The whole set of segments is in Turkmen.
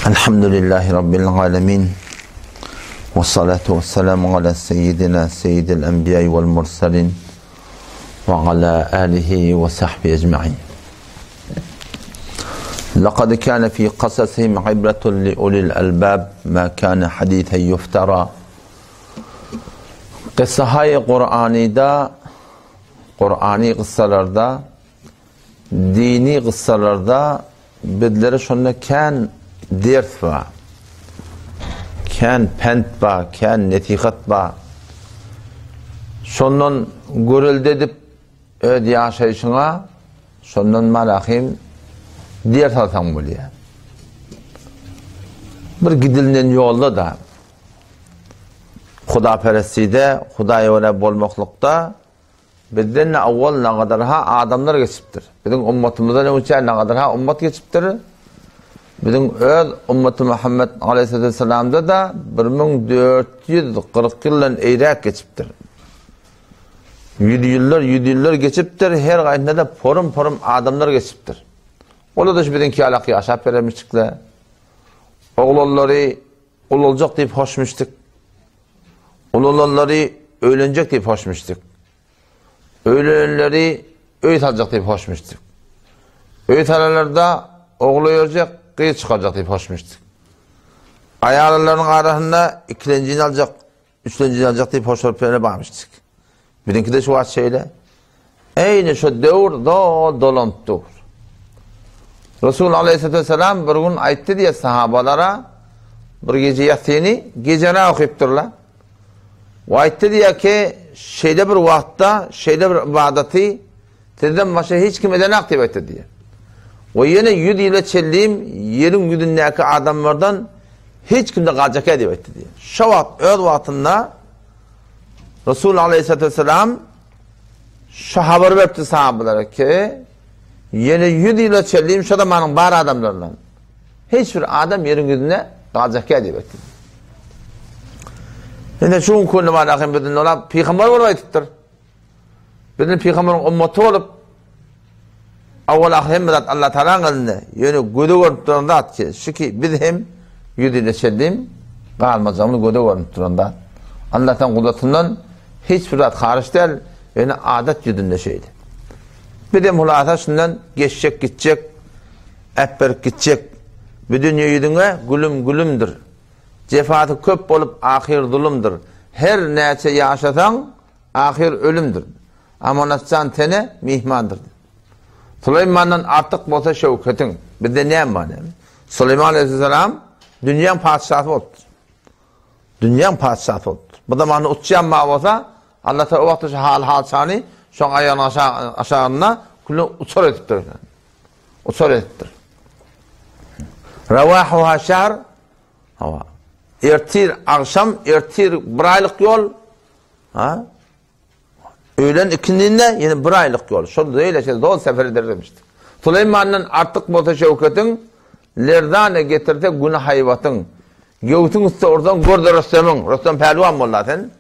Elhamdülillahi Rabbil alemin. Ve salatu ve selamu ala seyyidina seyyidil enbiya vel mursalin ve ala alihi ve sahbihi ecma'in. لقد كان في قصصهم عبرة لأولي الألباب ما كان حديثا يفترى Kyssahaý Kuranyda Kurany kyssalarda dini kyssalarda bizlere şonda kän ders bar. Kän pent bar, kän nesihat bar. Şondan görelde edip öz ýaşaýşyňa şondan malahym ders alsaň bolýar. Bir gidilinen ýolda-da Hudaperestide, Hudaýa görä bolmaklykda bizden-de owal nagadar-ha adamlar geçipdir. Biziň ummatymyzdan öňçä nagadar-ha ummat geçipdir. Biziň öz ummaty Muhammet aleyhissalatu vesselamda-da 1440 ýyldan eýräk geçipdir. Ýüz ýyllar, ýüz ýyllar geçipdir, her gaýtynda-da porum-porum adamlar geçipdir. Olar-da şu biziňki ýalak ýaşap berenmişdikler. Oglanlary Ulaljak diýip hoşmüşdik. Ulalanlary öýlenjek diýip hoşmüşdik. Öýlenenleri öý saljak diýip hoşmüşdik. Öý salanlarda ogul öýerjek, gyz çykarjak diýip hoşmüşdik. Aýallaryň arasynda ikilenjini aljak, Üçlenji aljak diýip hoş bolup ýöne barmyşdyk. Biziňki-de şu wagt şeýle. Eýni şu döwür zol dolanyp dur. Resul aleyhissalatu vesselam bir gün aýtdy diýe sahabalara bir gije ýasyny gijene okypdyrlar. We aýtdy diýe ki, şeýle bir wagtda şeýle bir ibadaty sizden başga hiç kim edenak diýip aýtdy diýe. We ýene 100 ýyla çenlim ýeriň ýüzündäki adamlardan Hiç kimde galjak diýip aýtdy diýýär. Şo wagt öz wagtynda Resul aleyhissalatu vesselam şu habar beripdi sahabalara ki, ýene 100 ýyla çenli şo zamanyň bar adamlaryndan hiç bir adam ýeriň ýüzünde galjak diýip aýtdy. Indi şu gün künde bar ahim bizden ola pygamber bolup aýtypdyr. Bizden pygamberiň ummaty bolup Awal ahyr hemme zat Allah Taalanyň elinde. Ýöne göze görnüp duran zat ki, şu ki biz hem ýüzüne çenlim galmajagymyz göze görnüp duran zat. Allah'tan gudratyndan hiç bir zat haryç däl, ýöne adat ýüzünde şeýle. Biz hem hulasa şundan geçjek gitjek, äpberip gitjek. Bu dünýe ýüzüňe gülüm gülümdir. Jefasy köp bolup ahyr zulumdyr. Her näçe ýaşasaň Ahyr ölümdir. Amanatjan tene myhmandyr. Suleýmandan artyk bolsa şöwketiň, bizde näme bar näme? Suleýman aleyhisselam dünýäň patyşasy bolupdyr. Dünýäň patyşasy bolupdyr. Bu zamanda uçýan bar bolsa, Allah Teala o wagtda şu hal halçany şoň aýagynyň aşagynda külü uçar edipdir. Uçar edipdir. Rawahuha şahr Hawa. Ertir agşam, ertir bir aýlyk ýol, Ha? Öýlen ikindinde ýene bir aýlyk ýol. Şol zeýle şeýle zol sefer eder demişdi. Suleýmandan artyk bolsa şöwketiň, lerzana getirse güni haýbatyň. Göwsüň üste ursaň görde Rüstemiň. Rüstem pälwan boldy sen.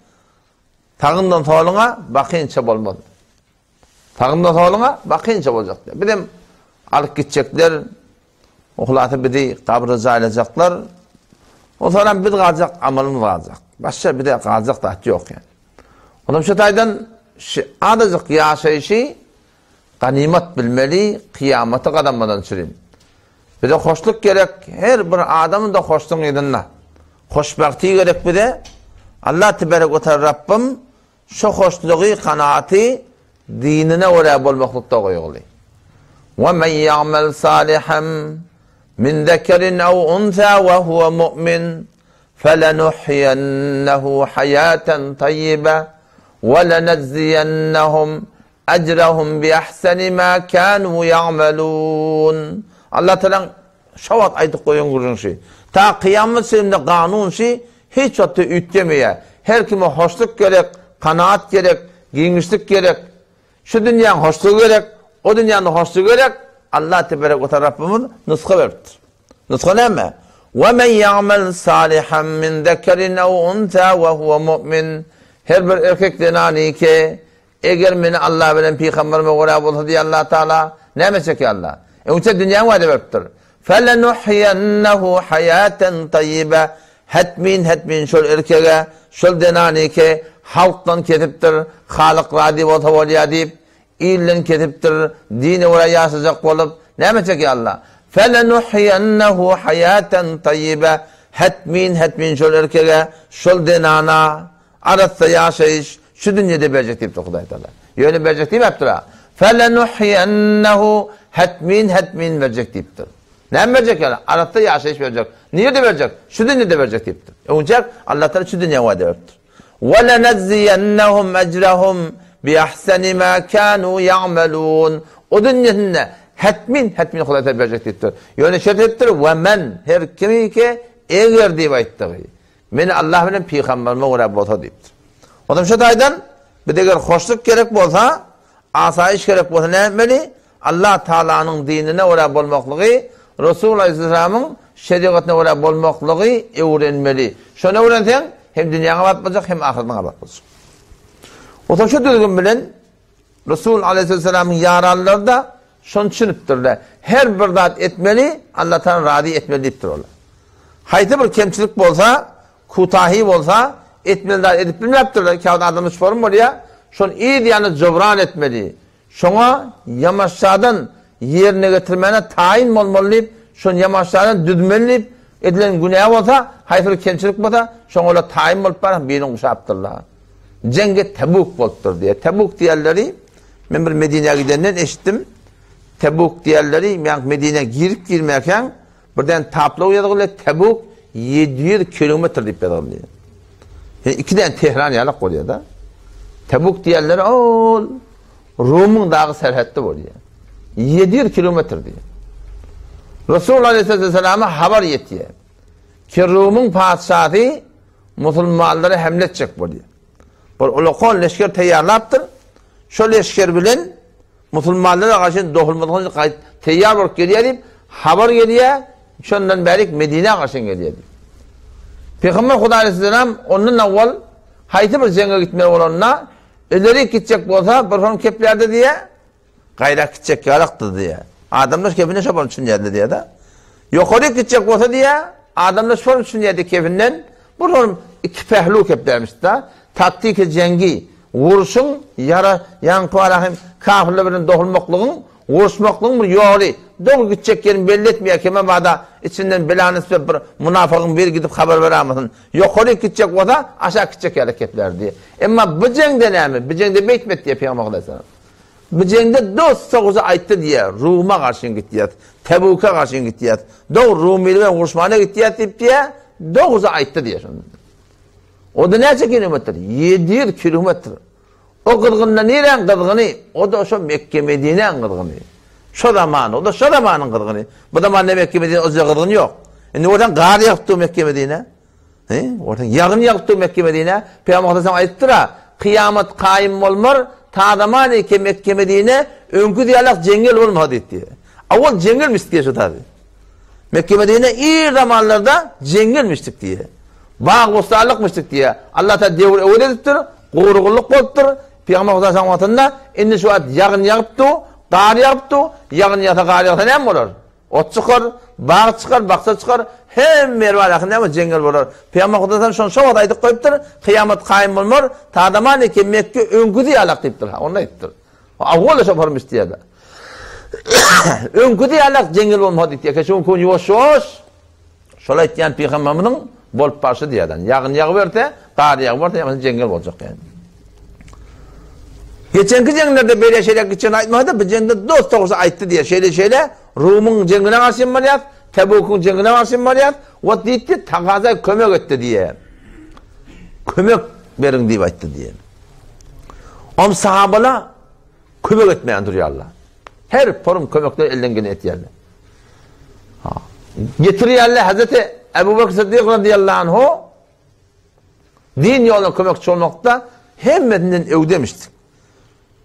Sagyndan soluňa bakynça bolmaz. Sagyndan soluňa bakynça boljak. Bizem alyp gitjekler, Hulasa bizi gabra jaýlajaklar. Onsoňam biz galjak, amalymyz galjak. Başga bize galjak zat ýok ýani. Onam şu taýdan şu azajyk ýaşaýşy ganymat bilmeli, kyýamaty gazanmadan çürin. Bize hoşluk gerek, her bir adamyň da hoşlugyň yzynda. Hoşbagty gerek bize. Allah tebarek we taala Rabbim Şu hoşlugy, kanaaty dinine görä bolmaklykda goýguly. We men ýa'mel salihan min zekerin ew unsa we huwe mu'min felenuhyiyennehu haýaten taýýibe we lenejziyennehum ejrehum bi ahseni ma kanu ýa'melun. Allah Tagalaň Şo wagt aýdyp goýan gürrüň şi. Ta kyýamat çenli kanun şi hiç wagtda üýtgemeýär. Her kime hoşluk gerek, kanaat gerek, giňişlik gerek. Şu dünýäň hoşlugy gerek, o dünýäň-de hoşlugy gerek. Allah teberek we taala Rabbimiz nusga beripdir. Nusga näme? Ve men ya'mel salihan min zekerin ew unsa ve huve mu'min. Her bir erkek zenany ki Eger meni Allah bilen pygamberime görä bolsa diýýär Allah Taala, näme çekýär Allah? Öňçe dünýäni wada beripdir. Felenuhýennehu haýaten taýýibe, Hetmin-hetmin şol erkege, şol zenanyky halkdan kesipdir, Halyk razy bolsa bolýar diýip, ilden kesipdir, dine görä ýaşajak bolup, näme etjek ýa Allah? Felenuhýennehu haýaten taýýibe, Hetmin-hetmin şol erkege, şol zenana arassa ýaşaýyş şu dünýede berjek diýipdir Hudaý Tagala. Ýöne berjek diýmäpdir-ä. Felenuhýennehu hetmin-hetmin berjek diýipdir. Näme berjek ýaly? Arassa ýaşaýyş berjek. Nirede berjek? Şu dünýede berjek diýipdir. Öňçäk Allah Tagala şu dünýä wada beripdir. Welenejziyennehum ecrehum bi ahseni ma kanu ya'melun. O dünýesinde hetmin hetmin Hudaý Tagala berjek diýipdir. Ýöne şert edipdir we men her kimi ki eger diýip aýtdygy. Men Allah bilen pygamberime görä bolsa diýipdir. Ondan şu taýdan biz eger hoşluk gerek bolsa, asaýyş gerek bolsa näme etmeli? Allah Taalanyň dinine görä bolmaklygy, Resul Aleyhisselamyň şerigatyna görä bolmaklygy öwrenmeli. Şony öwrenseň, hem dünýäň abat boljak, hem ahyretiň abat boljak. Onsoň şu düzgün bilen Resul Aleyhisselamyň ýaranlary-da şony düşünipdirler. Her bir zat etmeli, Allah Taala razy etmeli diýipdir olar. Haýsy bir kemçilik bolsa, kutahi bolsa, etmeli zat edip bilmäpdirler. Käwagt adamda şorum bolýar, şony yz ýany jobran etmeli. Şoňa ýamaşjadan ýerine getirmäne taýyn bolmaly diýip, şony ýamaşjadan düzmeli diýip, edilen günä bolsa, haýsy bir kemçilik bolsa, şoňa olar taýyn bolup baryp, birini guşapdyrlar. Jeňge Tebuk bolupdyr diýýär. Tebuk diýenleri, men bir Medinä gidenden eşitdim. Tebuk diýenleri, ýagny Medinä girip girmäkäň, Birden tablo ýazgyly Tebuk 700 kilometr diýip ýazyldy. Ýa ikiden Tehran ýalak bolýar-da. Tebuk diýenler ol Rumyň dagy serhetde bolýar. 700 kilometr diýýär. Resul Aleyhisselama habar ýetýär. Ki Rumyň patyşasy musulmanlara hemle etjek bolýar. Bir ulakan leşger taýýarlapdyr. Şol leşger bilen Musulmanlara garşy dohulmadyk gaýt teýýar bolup gelýär diýip, habar gelýär, şondan bärik Medinä garşy gelýär diýip. Pygamber Hudaý aleyhisselam ondan awwal haýsy bir jeňe gitmeli bolanda, ileri gitjek bolsa bir hon keplärdi diýýär, gaýrak gitjek ýalakdy diýýär. Adamlar kepine şo bolup düşünýärdi diýýär-de. Ýokaryk gitjek bolsa diýýär, adamlar şo bolup düşünýärdi kepinden, bir hon iki pählu keplermişdi-de. Taktiki jeňgi Urşuň ýara ýaňky bara hem kafirler bilen dohulmaklygyň, uruşmaklygyň bir ýoly. Dogry gitjek ýerini belli etmeýär, keme bada içinden belany isläp bir munafygyň biri gidip habar berämesin. Ýokaryk gitjek bolsa, aşak gitjek ýaly kepler diýýär. Emma bu jeňde näme? Bu jeňde beýtmedi diýýär Pygamber aleyhisselam. Bu jeňde dos-dogry aýtdy diýýär, Ruma garşy gitýäs, Tebuka garşy gitýäs, dogry Rumyly bilen uruşmana gitýäs diýip diýýär, dogry aýtdy diýýär şonda. O-da näçe kilometr? 700 kilometr. O gyzgynda niräň gyzgyny? O-da şo Mekge-Medinäň gyzgyny. Şo zaman, o-da şo zamanyň gyzgyny. Bu zamanda Mekge-Medine o gyzgyn ýok. Indi görseň gar ýagyp dur Mekge-Medine. He? Görseň ýagyn ýagyp dur Mekge-Medine. Pygamber sallallahu aýdypdyr-a, kyýamat kaýym bolmar, ta zaman ki Mekge-Medine öňki ýalak jeňňel bolmasa diýdi. Awal jeňňelmiş diýe şu tazy. Mekke-Medine ir zamanlarda jeňňelmişdik diýýär. Bag-bossanlykmyşdyk diýýär. Allah Taala döwür öwez edipdir, gury-gulluk bolupdyr. Pygamber Hudaý sallam wagtynda indi şu wagt ýagyn ýagypdy, gar ýagypdy. Ýagyn ýagsa, gar ýagsa näme bolar? Ot çykar, bag çykar, bakja çykar, hemme ýer bar näme jeňňel bolar. Pygamber Hudaý sallam şony şo wagt aýdyp goýupdyr, kyýamat kaýym bolmar, ta zaman eke Mekke öňküsi ýalak diýipdir. Ha, onda aýdypdyr. Awwal şo barmyş diýýärler. Öňküsi ýalak jeňňel bolmasa diýdi. Eke şu gün ýuwaş-ýuwaş şol aýtýan pygamberimiziň bolup barşy diýýärler. Ýagyn ýagyberse, gar ýagyberse, ýagny jeňňel boljak ýaly. Geçenki jeňlerde beýle şeýle gitjegini aýtmasa-da, bu jeňde dost dogrusy aýtdy diýýär. Şeýle-şeýle Rumyň jeňine garşy bolýar, Tebukyň jeňine garşy bolýar. Ot diýdi, tagaza kömek etdi diýýär. Kömek beriň diýip aýtdy diýýär. Om sahabala kömek etmän durýarlar. Her forum kömekler elden geleni etýärler. Ha. Getirýärler Hazreti Ebu Bekr Siddik radıyallahu anhu din ýoluna kömekçi bolmakda hemmesinden öwdemişdik.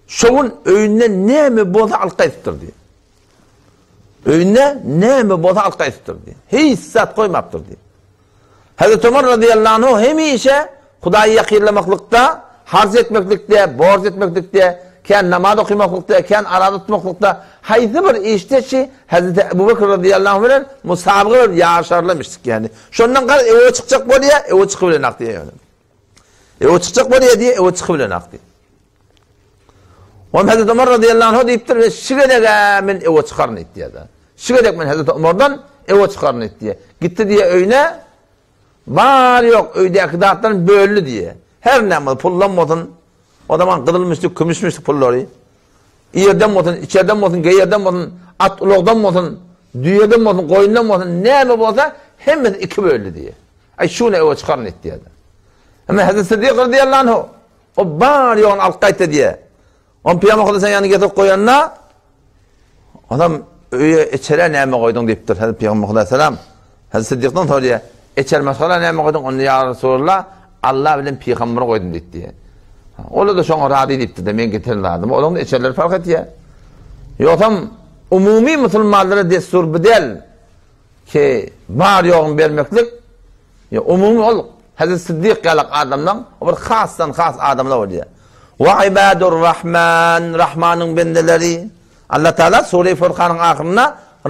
Şo gün öýünden näme bolsa alyp gaýdypdyr diýip. Öýünde näme bolsa alyp gaýdypdyr diýip. Hiç zat goýmapdyr diýip. Hazreti Ömer radıyallahu anhu hemişe Hudaýy ýakynlamaklykda, harç etmeklikde, borç etmeklikde, Kän namaz okymaklykda, kän araza tutmaklykda, haýsy bir işde şi Hezreti Ebu Bekr razyýallahu anh bilen musabaga berip ýaryşarlarmyşdyk ýagny. Şondan garaz öe çykjak bolýar, öe çykybilenak diýýär ýöne. Öe çykjak bolýar diýýär, öe çykybilenak diýýär. Onuň Hezreti Omar razyýallahu anh diýipdir, men şu gezeg-ä men öe çykaryn diýýär. Şu gezek men Hezreti Omardan öe çykaryn diýýär. Gitdi diýýär öýüne, bar ýok öýdäki zatlaryny böldi diýýär. Her näme pullam bolsun, O zaman gyzylmyşdyk, kümüşmişdik pullary. Ýerden bolsun, içerden bolsun, geýerden bolsun, at ulagdan bolsun, düýeden bolsun, goýundan bolsun, näme bolsa hemmesi iki böldi diýýär. Aý şuny öwe çykaryn diýýär. Emma Hazreti Siddik radiyallahu anhu o bar ýogyny alyp gaýtdy diýýär. Ony Pygamber Hudaýyň ýanyna getirip goýanda adam öýe içerä näme goýduň diýipdir. Hazreti Pygamber Hudaý salam. Hazreti Siddikden soraýar. Içer maşgala näme goýduň? Onda ýa Resulallah Allah bilen pygamberi goýdum diýipdi. Olar-da şoňa razy diýipdir-de, men getiren zadym. Olaryň içerleri fark etýär. Ýogsam umumy musulmanlara dessur bu däl ki bar ýoguny bermeklik Ýa umumy ol Hazreti Siddik ýalak adamlaň o bir hasdan has adamlar bolýar. Wa ibadur Rahman, Rahmanyň bendeleri. Allah Taala Sure Furkanyň ahyrynda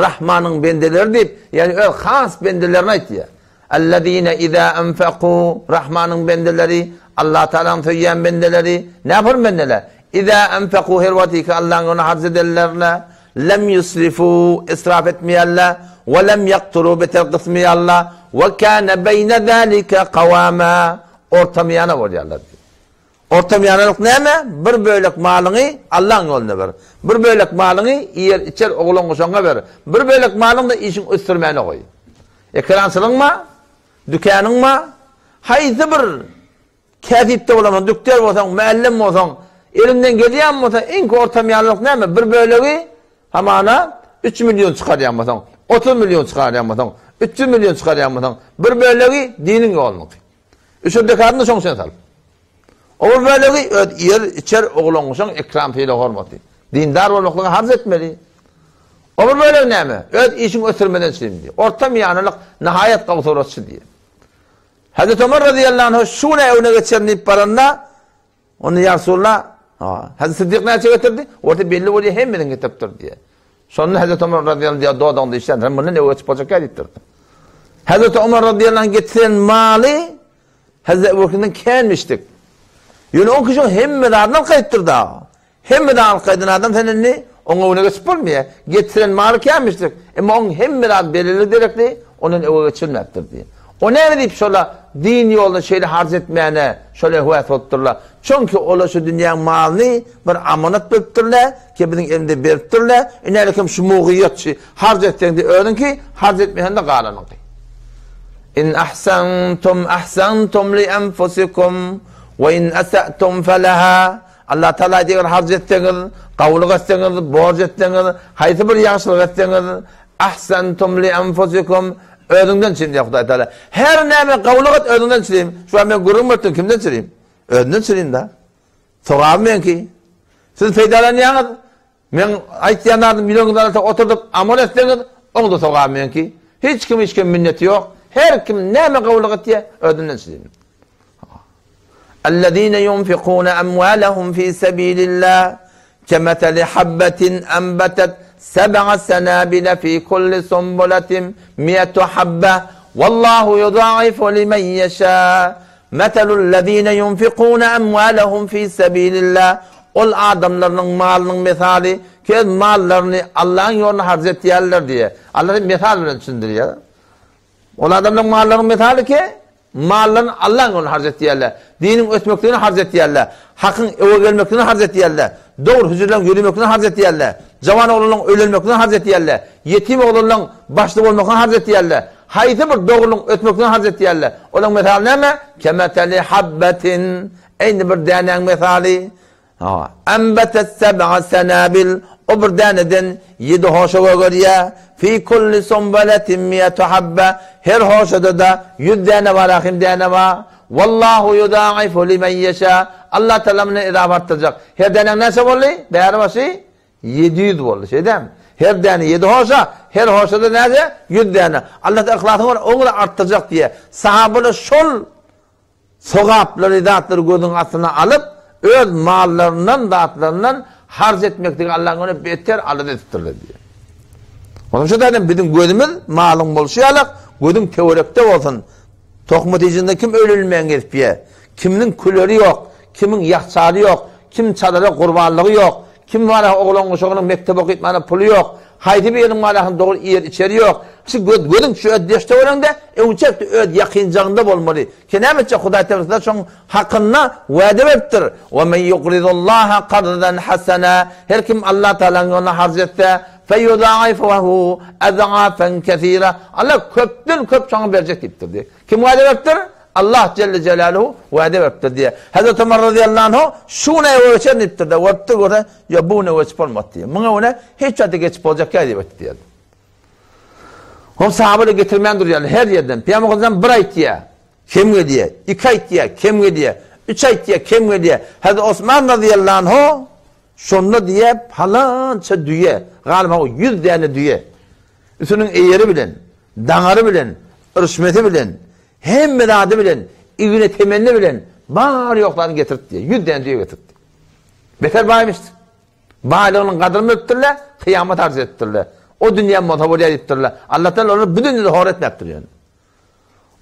Rahmanyň bendeleri diýip, ýagny öz has bendelerini aýtýar. Allazina iza anfaqu, Rahmanyň bendeleri, Allah Taalanyň söýýän bendeleri, näpür bendeler? Iza anfaqu her wagt ki Allahyň ýoluna harç ederlerler, Lem ýusrifu, israf etmeýärler, we lem ýakturu, beter gysmaýarlar, we kâne beýne zâlike kawâmâ, ortamyýana bolýarlar diýýär. Ortamyýanalyk näme? Bir bölek malyňy Allahyň ýoluna ber. Bir bölek malyňy iýer-içer oglan-uşagyňa ber. Bir bölek malyňy-da işiň ösdürmäne goý. Ekerançylygyň bar, dükanyň bar, haýsy bir Kätipde bolansoň, dükder bolsaň, mällem bolsaň, eliňden gelýän bolsa, iňki ortamýanlyk näme? Bir bölegi, hamana, üç million çykarýan bolsaň, 30 million çykarýan bolsaň, 300 million çykarýan bolsaň, bir bölegi diniň ýolunyňky. Üçür dekadyny şoň üçin sal. O bir bölegi öz iýer, içer, oglan-uşaň ekram sylag hormaty. Dindar bolmaklyga harç etmeli. O bir bölegi näme? Öz işiňi ösdürmeden çynym diýýär. Ortamýanlyk nihaýat gowsuratçy diýýär. Hazreti Omar razyýallahu anhu şu gün öwne geçerin diýip baranda, onda ýa Resulallah, Hazreti Siddik näçe getirdi? Orta belli bolýar, hemmesini getiripdir diýýär. Şonda Hazreti Omar razyýallahu diýýär, dodagyny dişlän, sen mundan öwe geçip boljak diýipdir. Hazreti Omar razyýallahu anh getiren maly Hazreti Ebu Bekirden känmişdik. Ýöne o kişi hemme zadyny alyp gaýdypdyr da. Hemme zady alyp gaýdan adam sen indi oň öňüne geçip bolmaýar. Getiren maly känmişdir. Emma oň hemme zady belirli derekli, ondan öňe geçilmäpdir diýýär. O näme diýip şola din ýolunda şeýle harç etmäne şola höwes bolupdyrlar. Çünki olar şu dünýäň malyny bir amanat bilipdirler, ki biziň elimizde beripdirler. Ine kim şu mugyýetçi harç etseň-de özüňki, harç etmeseň-de galanyňky. In ahsantum ahsantum li enfusikum we in asatum felaha Allah Taala eger harç etseňiz, gawulyk etseňiz, borç etseňiz, haýsy bir ýagşylyk etseňiz, ahsantum li enfusikum özüňden çyn diýýär Hudaý Taala. Her näme gawulyk et özüňden çyn. Şu an men gürrüň berdim kimden çyn? Özünden çyn da. Sogaby meňki. Siz peýdalanýaňyz. Meň aýtýan zadym ýüregiňizi alsa oturdyp amal etseňiz, oň-da sogaby meňki. Hiç kim hiç kime minneti ýok. Her kim näme gowulyk etýär, özünden çyn. Ellezine yunfikune emwalehum fi sebilillah kemeteli habbetin enbetet seb'a senabile fi kulli sunbulatin mi'etu habbe wallahu yudaifu limen yeşâ Meselul-lezine yunfikune emwalehum fi sebilillah Ol adamlarynyň malynyň mesaly, ki öz mallaryny Allahyň ýolunda harç etýärler diýýär. Allah mesal bilen düşündirýär. Ol adamlaryň mallarynyň mesaly ki, mallaryny Allahyň ýolunda harç etýärler. Diniň ösmekligine harç etýärler. Hakyň öwe gelmekligine harç etýärler. Dogry hüjreleriň ýöremekligine harç etýärler. Jawan oglanlaryň öýlenmekligine harç etýärler. Ýetim oglanlaryň başly bolmaklygyna harç etýärler. Haýsy bir dogrulygyň ösmekligine harç etýärler. Olaryň mesaly näme? Kemeteli habbetin, eýni bir dänäň mesaly. Enbetet seb'a senabil, o bir däneden ýedi hoşa gögerýär. Fi kulli sunbeletin mi'etu habbe, her hoşada-da ýüz däne bar, ahim däne bar. Wallahu yudaifu limen ýeşa, Allah Tagala muny edawy artdyrjak. Her dänäň näçe boldy? Bäri başy 700 boldy, şeý dälmi? Her däne ýedi hoşa, her hoşada näçe? 100 däne. Allah Tagala yhlasyň bar, oňa-da artdyrjak diýýär. Sahabalar şol sogaplary, zatlary gözüniň astyna alyp, öz mallaryndan, zatlaryndan harç etmekligi Allaň öňünde beter alada edipdirler diýýär. Onuň şu taýdan biziň gözümiz malyň bolşy ýalak, gözüň töwerekde bolsun. Tohmat içinde kim ölülmän gezipýär? Kimniň küleri ýok, kimiň ýahçaly ýok, kim çalara gurbanlygy ýok, kim barha oglan-uşagynyň mekdep okytmana puly ýok, haýsy biriniň barha dogry iýer-içeri ýok. Şu göz, gözüň şu öz deş-töweregiňde, öňçekde öz ýakynjagyňda bolmaly. Ki näme etjek Hudaý Teala şoň hakynda wada beripdir. Ve men yukridullaha kardan hasana. Her kim Allah Taalanyň ýoluna harç etse, feyudaifuhu azafan kesira. Allah köpden köp şoňa berjek diýipdir diýip. Kim wada beripdir? Allah Celle Celaluhu wada beripdir diýip. Hazreti Ömer razyýallahu anhu şu güne ewe geçer diýipdir-de, görüpdir görse, ýa bu güne geçip bolmaz diýip. Muňa güne hiç wagtda geçip boljak ýa diýip aýtdy diýip. Hom sahabalar getirmän durýarlar her ýerden. Pygamberimiz bir aýtýar, kem gelýär, iki aýtýar, kem gelýär, üç aýtýar, kem gelýär. Hazreti Osman razyýallahu anhu şonda diýýär, palança düýe, galyba 100 däne düýe. Üstüniň eýeri bilen, daňary bilen, yrşmesi bilen, hemme zady bilen, igine temenni bilen bar ýok zadyny getirip diýýär. 100 däne düýe getirip. Beter baýmyş. Baýlygynyň gadyryny bilipdirler, kyýamat arz edipdirler. O dünýäm bolsa bolýar diýipdirler. Allah Teala olary bu dünýede hor etmäpdir ýöne.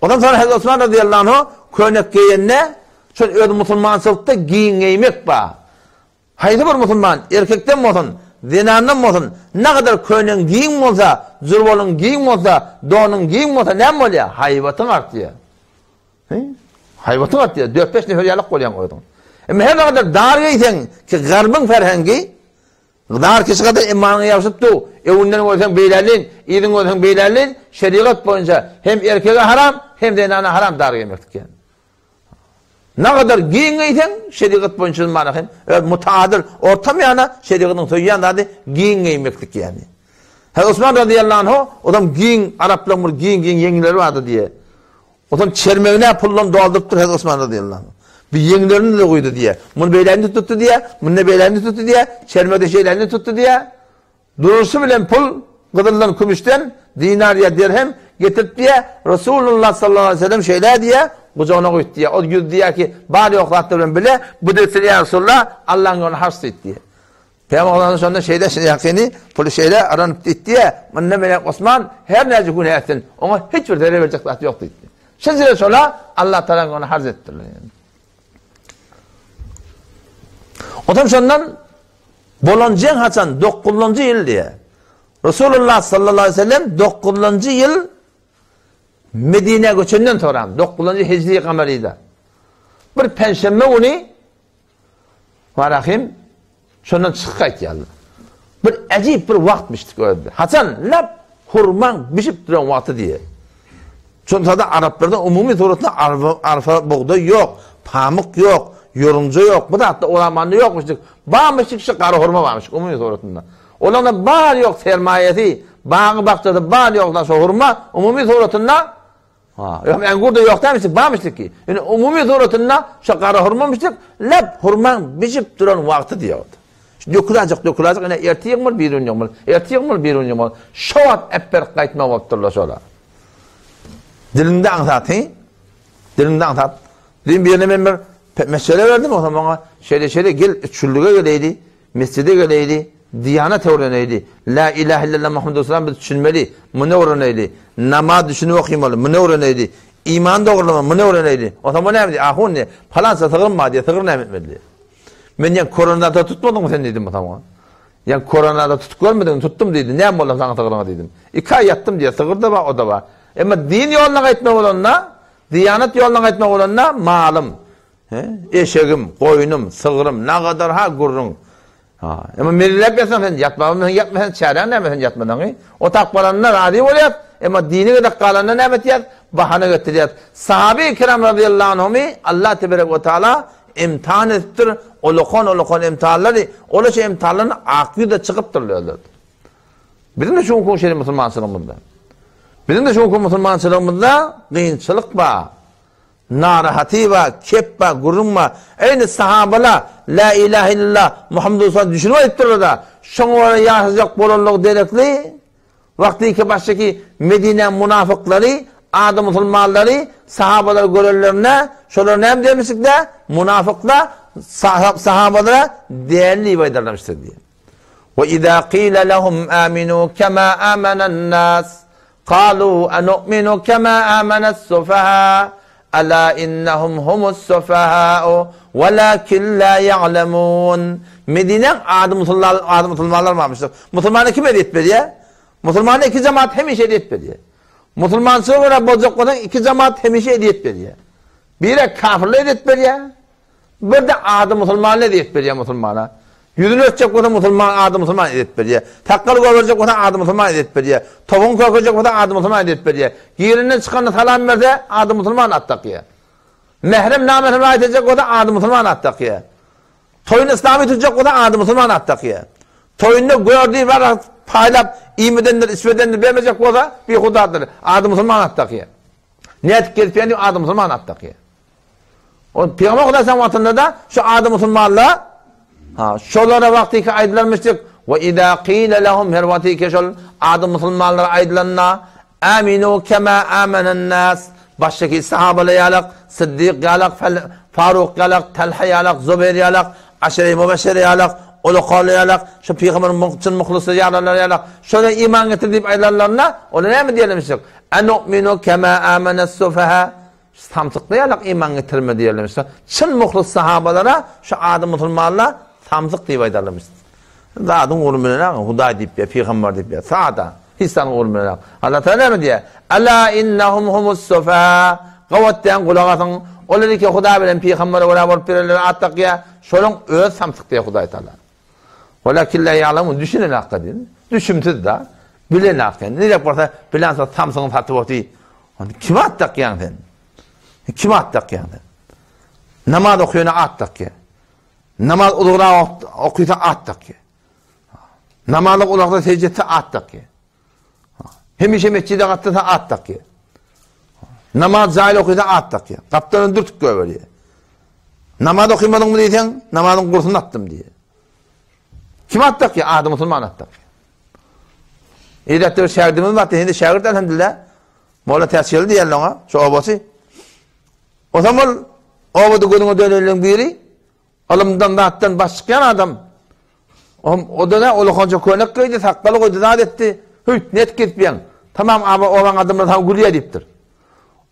Ondan soňra Hazreti Osman razyýallahu anhu köýnek geýende, şol öz musulmançylykda giň geýmek bar. Haýsy bir musulman, erkekden bolsun, zenandan bolsun, nägadar köýnegiň giň bolsa, jurbalyň giň bolsa, donuň giň bolsa näme bolýar? Haýbatyň artýar. Haýbatyň artýar. Dört-beş nefer ýalak bolýaň özüň. Emma her ne kadar dar geýseň, ki garbyň ferhengi, dar kişi kadar imanyňa ýabşyp dur. Öňünden görseň beýlälin, yzyň görseň beýlälin, şerigat boýunça hem erkege haram, hem zenana haram dar geýmeklik ýa. Ne kadar giň geýseň, şerigat boýunça mana hem öz mutadyl, orta miýana şerigatyň söýýän zady giň geýmeklik ýani. Hazreti Osman razyýallahu anhu, odam giň araplaryň bir giň-giň ýeňleri bardy diýe. Onsoň çermegine puldan doldurypdyr Hezreti Osman razyýallahu anh. Bir ýeňlerini-de guýdy diýýär. Muny beýläginde tutdy diýýär, muny-da beýläginde tutdy diýýär, çermegi-de şeýläginde tutdy diýýär. Duruşy bilen pul, gyzyldan, kümüşden, dinar ýa dirhem getirip diýýär. Resulullah sallallahu aleýhi we sellem şeýle diýýär, gujagyna guýdy diýýär. Ol ýüz diýýär ki, bar ýok zatlar bilen bile, bu döwsün ýa Resulullah, Allahyň ýoluna harç diýdi diýýär. Pygamberimiz şonda şeýle şeýle puly şeýle aranyp diýdi, munda menen Osman her näce günä etsin, oňa hiç bir zerer berjek zat ýok diýdi. Şeýle şola Allah Taala ony harz etdirler. Otam şondan bolan jeň haçan 9-njy ýyl diýe. Resulullah sallallahu aleyhi ve sellem 9-njy ýyl Medine göçenden soňra 9-njy hijri gamarida bir penşenbe güni Warahym şondan çykyp gaýtýarlar. Bir äjip bir wagtmyşdyk özde. Haçan lap hurmaň bişip duran wagty diýe. Şonda araplarda umumy suratda arpa, arpa bugdaý ýok, pamyk ýok, ýorunja ýok. Bu zatda o zamanda ýokmuşdyk. Barmyşdyk şu gara hurma barmyş umumy suratynda. Olarda bar ýok sermaýasy, bagy bakjasy bar ýok şu hurma umumy suratynda Ha, ýok, engur-da ýok dälmişdik, barmyşdyk ki. Ýöne umumy suratynda şo gara hurmamyşdyk, lap hurmaň bişip duran wagty diýýärdi. Şu döküläjek, döküläjek, ine erte ýygmaly, bir gün ýygmaly, erte ýygmaly, bir gün ýygmaly. Şo wagt äpberip gaýtmaly bolupdyrlar şolar. Dilinde aňsat, he? Dilinde aňsat. Diýdim, birine men bir mesele berdim, onsoň maňa şeýle-şeýle gel, üçüllige geleýdi. Mesjide geleýli, diýanat öwreneýli, Lä ilähe illallah Muhammedur Resulullah biz düşünmeli, muny öwreneýli, namaz düşünip okymaly, muny öwreneýli, iman dogrulama, muny öwreneýli. Onsoň bu näme diýýär? Ahun diýýär, palança sygrym bar diýýär, sygyr näme etmeli diýýär. Men diýýän, koronada tutmadyňmy sen diýdim onsoň oňa. Ýa koronada tutup görmediňmi? Tutdum diýdi. Näme boldy saňa sygryňa diýdim. Iki aý ýatdym diýýär, sygyr-da bar, o-da bar. Emma din ýoluna gaýtmak bolanda, diýanat ýoluna gaýtmak bolanda malym, He, eşegim, goýnum, sygrym, nagadar-ha gürrüň. Ha, emma meliläp ýatsaň sen ýatmaga bilmeseň ýatma sen çäräň näme sen ýatmasaňy. O tak baranda razy bolýas, emma dini gezek galanda näme etýäs? Bahana getirýäs. Sahabe-i kiram razyýallahu anhumy Allah teberek we taala imtihan edipdir, ulakan-ulakan imtihanlary, ola şu imtihanlaryň ak ýüzde çykypdyrlar özleri. Biziň-de şu günki şeýle musulmançylygymyzda. Biziň-de şu günki musulmançylygymyzda kynçylyk bar. Narahaty bar, kep bar, gürrüň bar. Eýni sahabalar La ilahe illallah Muhammedur Resulullah düşünip aýdypdyrlar-da, şoňa görä ýaşajak bolanlygy derekli, wagtyky başdaky Medinäň munafyklary, ady musulmanlary sahabalary görenlerinde, şolar näme diýermişikler? Munafyklar. sahabalara däli diýip aýdarlarmyşdyr diýýär. Ve izâ qîle lehum âminû kemâ âmenen-nâs, kalû enu'minu kemâ âmenes-sufahâ, alâ innehum humus-sufahâ'u, velâkin lâ ya'lemûn. Medinäň ady musulman, ady musulmanlar barmyşdyr. Musulmana kim ezýet berýär? Musulmana iki jemaat hemişe ezýet berýär. Musulmançylyga görä boljak bolsaň iki jemaat hemişe ezýet berýär. Biri kafirler ezýet berýär, bir-de ady musulmanlar ezýet berýär musulmana. Ýüzüni örtjek bolsa musulman ady musulman ezýet berýär. Sakgal goýberjek bolsa ady musulman ezýet berýär. Tobuňy kökejek bolsa ady musulman ezýet berýär. Girenden çykanda salam berse ady musulman at dakýar. Mährem namährem raýat etjek bolsa ady musulman at dakýar. Toýuny yslamy tutjak bolsa ady musulman at dakýar. Toýunda gördi bar paýlap iýmedendir içmedendir bermejek bolsa bihudadyr ady musulman at dakýar. Nädip gezip ýörün diýip ady musulman at dakýar. O Pygamber Hudaýyň wagtynda-da şu ady musulmanlar ha şolara wagtyky aýdylarmyşdyk we iza qila lahum her wagtyky şol ady musulmanlara aýdylanda aminu kema amanan nas başdaky sahabalar ýalak Siddik ýalak Faruk ýalak Talha ýalak Zubeýr ýalak Aşere-i Mübeşşere ýalak Ulukal ýalak şu pygamberiň çyn muhlysy ýalanlar ýalak şolara iman getir diýip aýdylanlarynda olar näme diýerlermişdik Enu'minu kema amanas-sufaha Samsykly ýalak iman getirme diýerlermiş. Çyn muhlys sahabalara şu ady musulmanlar samsyk diýip aýdarlarmyş. Zadyň ugruny bilen Hudaý diýip ýa pygamber diýip ýa sada hiç zadyň ugruny bilen. Allah Taala näme diýýär? Ala innahum humus-sufaha. Gawat diýen gulak asyň. Olar iki Hudaý bilen pygambere görä bolup berenlere at dakýar. Şolaň öz samsyk diýýär Hudaý Taala. Walakin la ýa'lemun düşünen hakda diýen. Düşümsiz da. Bilen hakda. Nirek bolsa bilen samsygyny satyp oty. Onda kime at dakýaň sen? Kime at dakýaň sen? Namaz okaýana at dakýar. Namaz uzagrak okysa at dakýar. Namazlyk uzakda secde etse at dakýar. Hemişe mesjide gatnasa at dakýar. Namaz jaýly okysa at dakýar. Gapdalyndan dürtüp goýberýär. Namaz okymadyňmy diýseň, namazyň gursuny atdym diýýär. Kim at dakýar? Ady musulman at dakýar. Edatda bir şägirdimiz bardy, hindi şägirt elhamdülillah. Molla Täçgeli diýerler oňa, şu obasy. Osam ol obada gözüňe dönenleriň biri, ylymdan zatdan baş çykýan adam. O da ne, ulukança könek geýdi, sakgaly goýdy, zat etdi. Hüýt, net gezipýäň. Tamam aba obaň adamlary saňa gülýär diýipdir.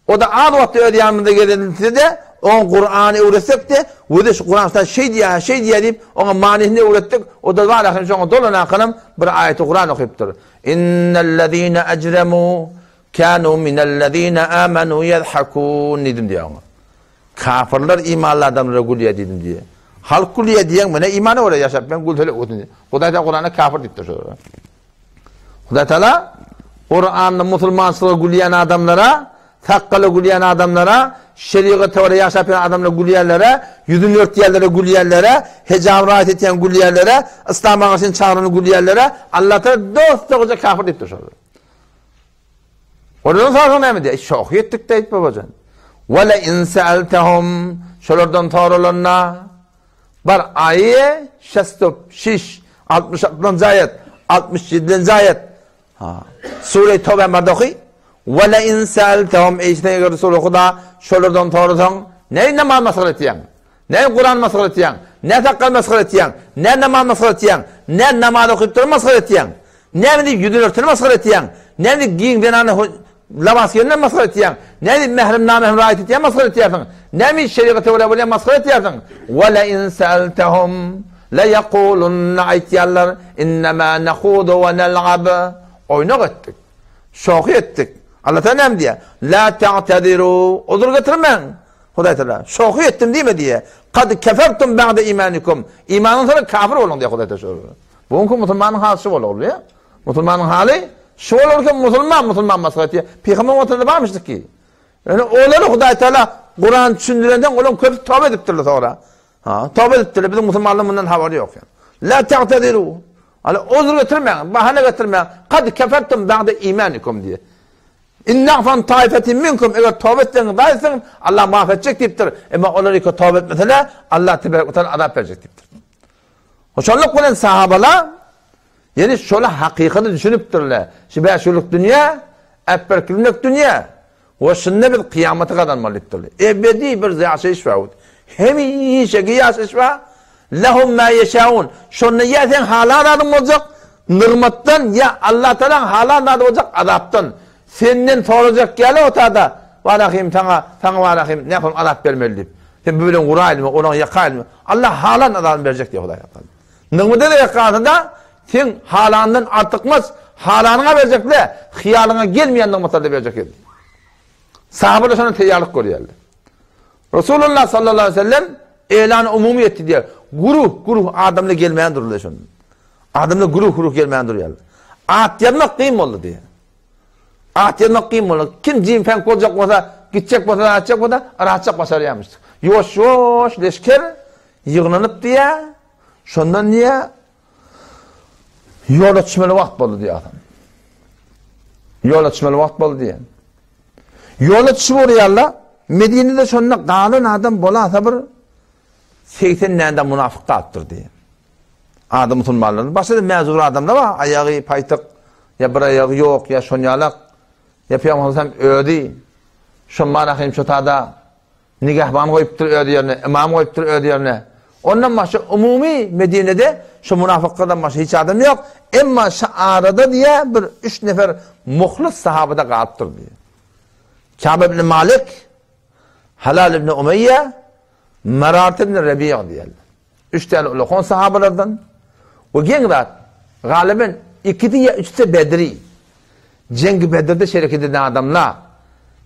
O-da az wagtda öz ýanymyzda gezenilse-de, oňa Kurany öwretsek-de, Wede şu Kuran şa şeý diýýär, şeý diýýär diýip, oňa manysyny öwretdik. O-da bar ahyryn şoňa dolanankanam bir aýaty Kuran okypdyr. Innellezine ejremu kanu minellezine amanu ýezhakun diýdim diýýär oňa. Kafyrlar imanly adamlara gülýär diýdim diýýär. Halk gülýär diýen, mene imana görä ýaşap men gülseler gülsün diýýär. Hudaý Taala Kuranda kafir diýipdir şolara. Hudaý Taala Kuranda musulmançylyga gülýän adamlara, sakgala gülýän adamlara, şerigata görä ýaşap ýören adamlara gülýänlere, ýüzüni örtýänlere gülýänlere, hijab raýat etýän gülýänlere, yslama garşy çagyrany gülýänlere Allah Taala dost-dogry kafir diýipdir şolara. Olardan sorasaň näme diýer? Şohy etdik diýip babajan. Wala in sa'altahum şolardan soralanda bar aýe şestop şiş 66-njy aýat 67-nji aýat ha Sure Toba barda oky. Wala in sa'altahum eý sen eger Resul Huda şolardan sorasaň ne namaz masgara etýäň? Ne Kuran masgara etýäň? Ne sakgal masgara etýäň? Ne namaz masgara etýäň? Ne namaz okyp duran masgara etýäň? Näme diýip ýüzüni örteni masgara etýäň? Näme diýip giň zenany labas geýenden masgara etýäň? Näme diýip mährem namährem raýat etýän masgara etýärsiň? Näme diýip şerigata görä bolýan masgara etýärsiň? Wa la in sa'altahum la yaqulunna aýtýarlar innama nahudu wa nal'ab. Oýnak etdik. Şohy etdik. Allah Taala näme diýýär? La ta'taziru. Uzur getirmäň. Hudaý Taala şohy etdim diýme diýýär. Kad kefertum ba'de imanikum. Imandan soňra kafir bolduň diýýär Hudaý Taala. Bu günki musulmanyň haly şu bolar bolýar. Musulmanyň haly şu bolar ki musulman musulman masgara etýär. Pygamber wagtynda barmyşdyk ki. Ýöne olary Hudaý Taala Kuran düşündirenden olaryň köpüsi toba edipdirler soňra. Ha, toba edipdirler. Biziň musulmanlaryň mundan habary ýok. La ta'tadiru. Ala uzur getirmäň, bahana getirmäň. Kad kefertum ba'de imanikum diýe. In na'fu an taifetin minkum eger toba etseňiz, zat etseňiz Allah maaf etjek diýipdir. Emma olar iki toba etmeseler Allah tebarek we taala azap berjek diýipdir. Hoşallyk bilen sahabalar ýene şola hakykaty düşünipdirler. Şu bäş ýyllyk dünýä, äpberkilmek dünýä. We şunda biz kyýamaty gazanmaly diýipdirler. Ebedi bir ýaşaýyş bar. Hemişeki ýaşaýyş bar. Lehum ma ýeşaun. Şonda ýa seň halan zadyň boljak, nygmatdan, ýa Allah Tagalaň halan zady boljak, azapdan. Senden sorajak ýaly o tada, Walahym saňa, saňa walahym nähili azap bermeli diýip. Sen bu bilen uraýlymy, olaňy ýakaýlymy? Allah halan azabyny berjek diýýär Hudaý Tagala. Nygmata gerek galsa-da, seň halanyňdan artykmaç halanyňa berjek-de, hyýalyňa gelmeýän nygmatlary-da berjek diýdi. Sahabalar şonda teýýarlyk görýärler. Resulullah sallallahu aleyhi ve sellem elan umumy etdi diýär. Guruh, guruh adamlar gelmän durlar şonda. Adamlar guruh, guruh gelmän durýarlar. At ýazmak kyn boldy diýär. At ýazmak kyn boldy. Kim jim-peňk boljak bolsa, gitjek bolsa, atjak bolsa, rahatjak başarýarmyş. Ýuwaş-ýuwaş leşger ýygnanyp diýär. Şondan diýär, ýola düşmeli wagt boldy diýär adam. Ýola düşmeli wagt boldy diýär. Ýola düşüp urýarlar. Medinede şonda galan adam bolasa bir 80 däne munafyk galypdyr diýär. Adam musulmanlaryň başga-da mäzur adamlar bar, aýagy paýtyk, ýa bir aýagy ýok, ýa şonýalak. Ýa Pygamber sallam özi şomman ahim şotada nigahban goýupdyr öz ýerine, imam goýupdyr öz ýerine. Ondan başga umumy Medinede şu munafyklardan başga hiç adam ýok. Emma şu arada diýä bir üç nefer muhlis sahabada galypdyr diýä. Kâb ibn Malik, Halal ibn Umeýýe, Marat ibn Rebi'a diýerler. Üç täne ulakan sahabalardan we geň zat, galyben ikisi ýa üçüsi Bedri. Jengi Bedirde şereket eden adamlar.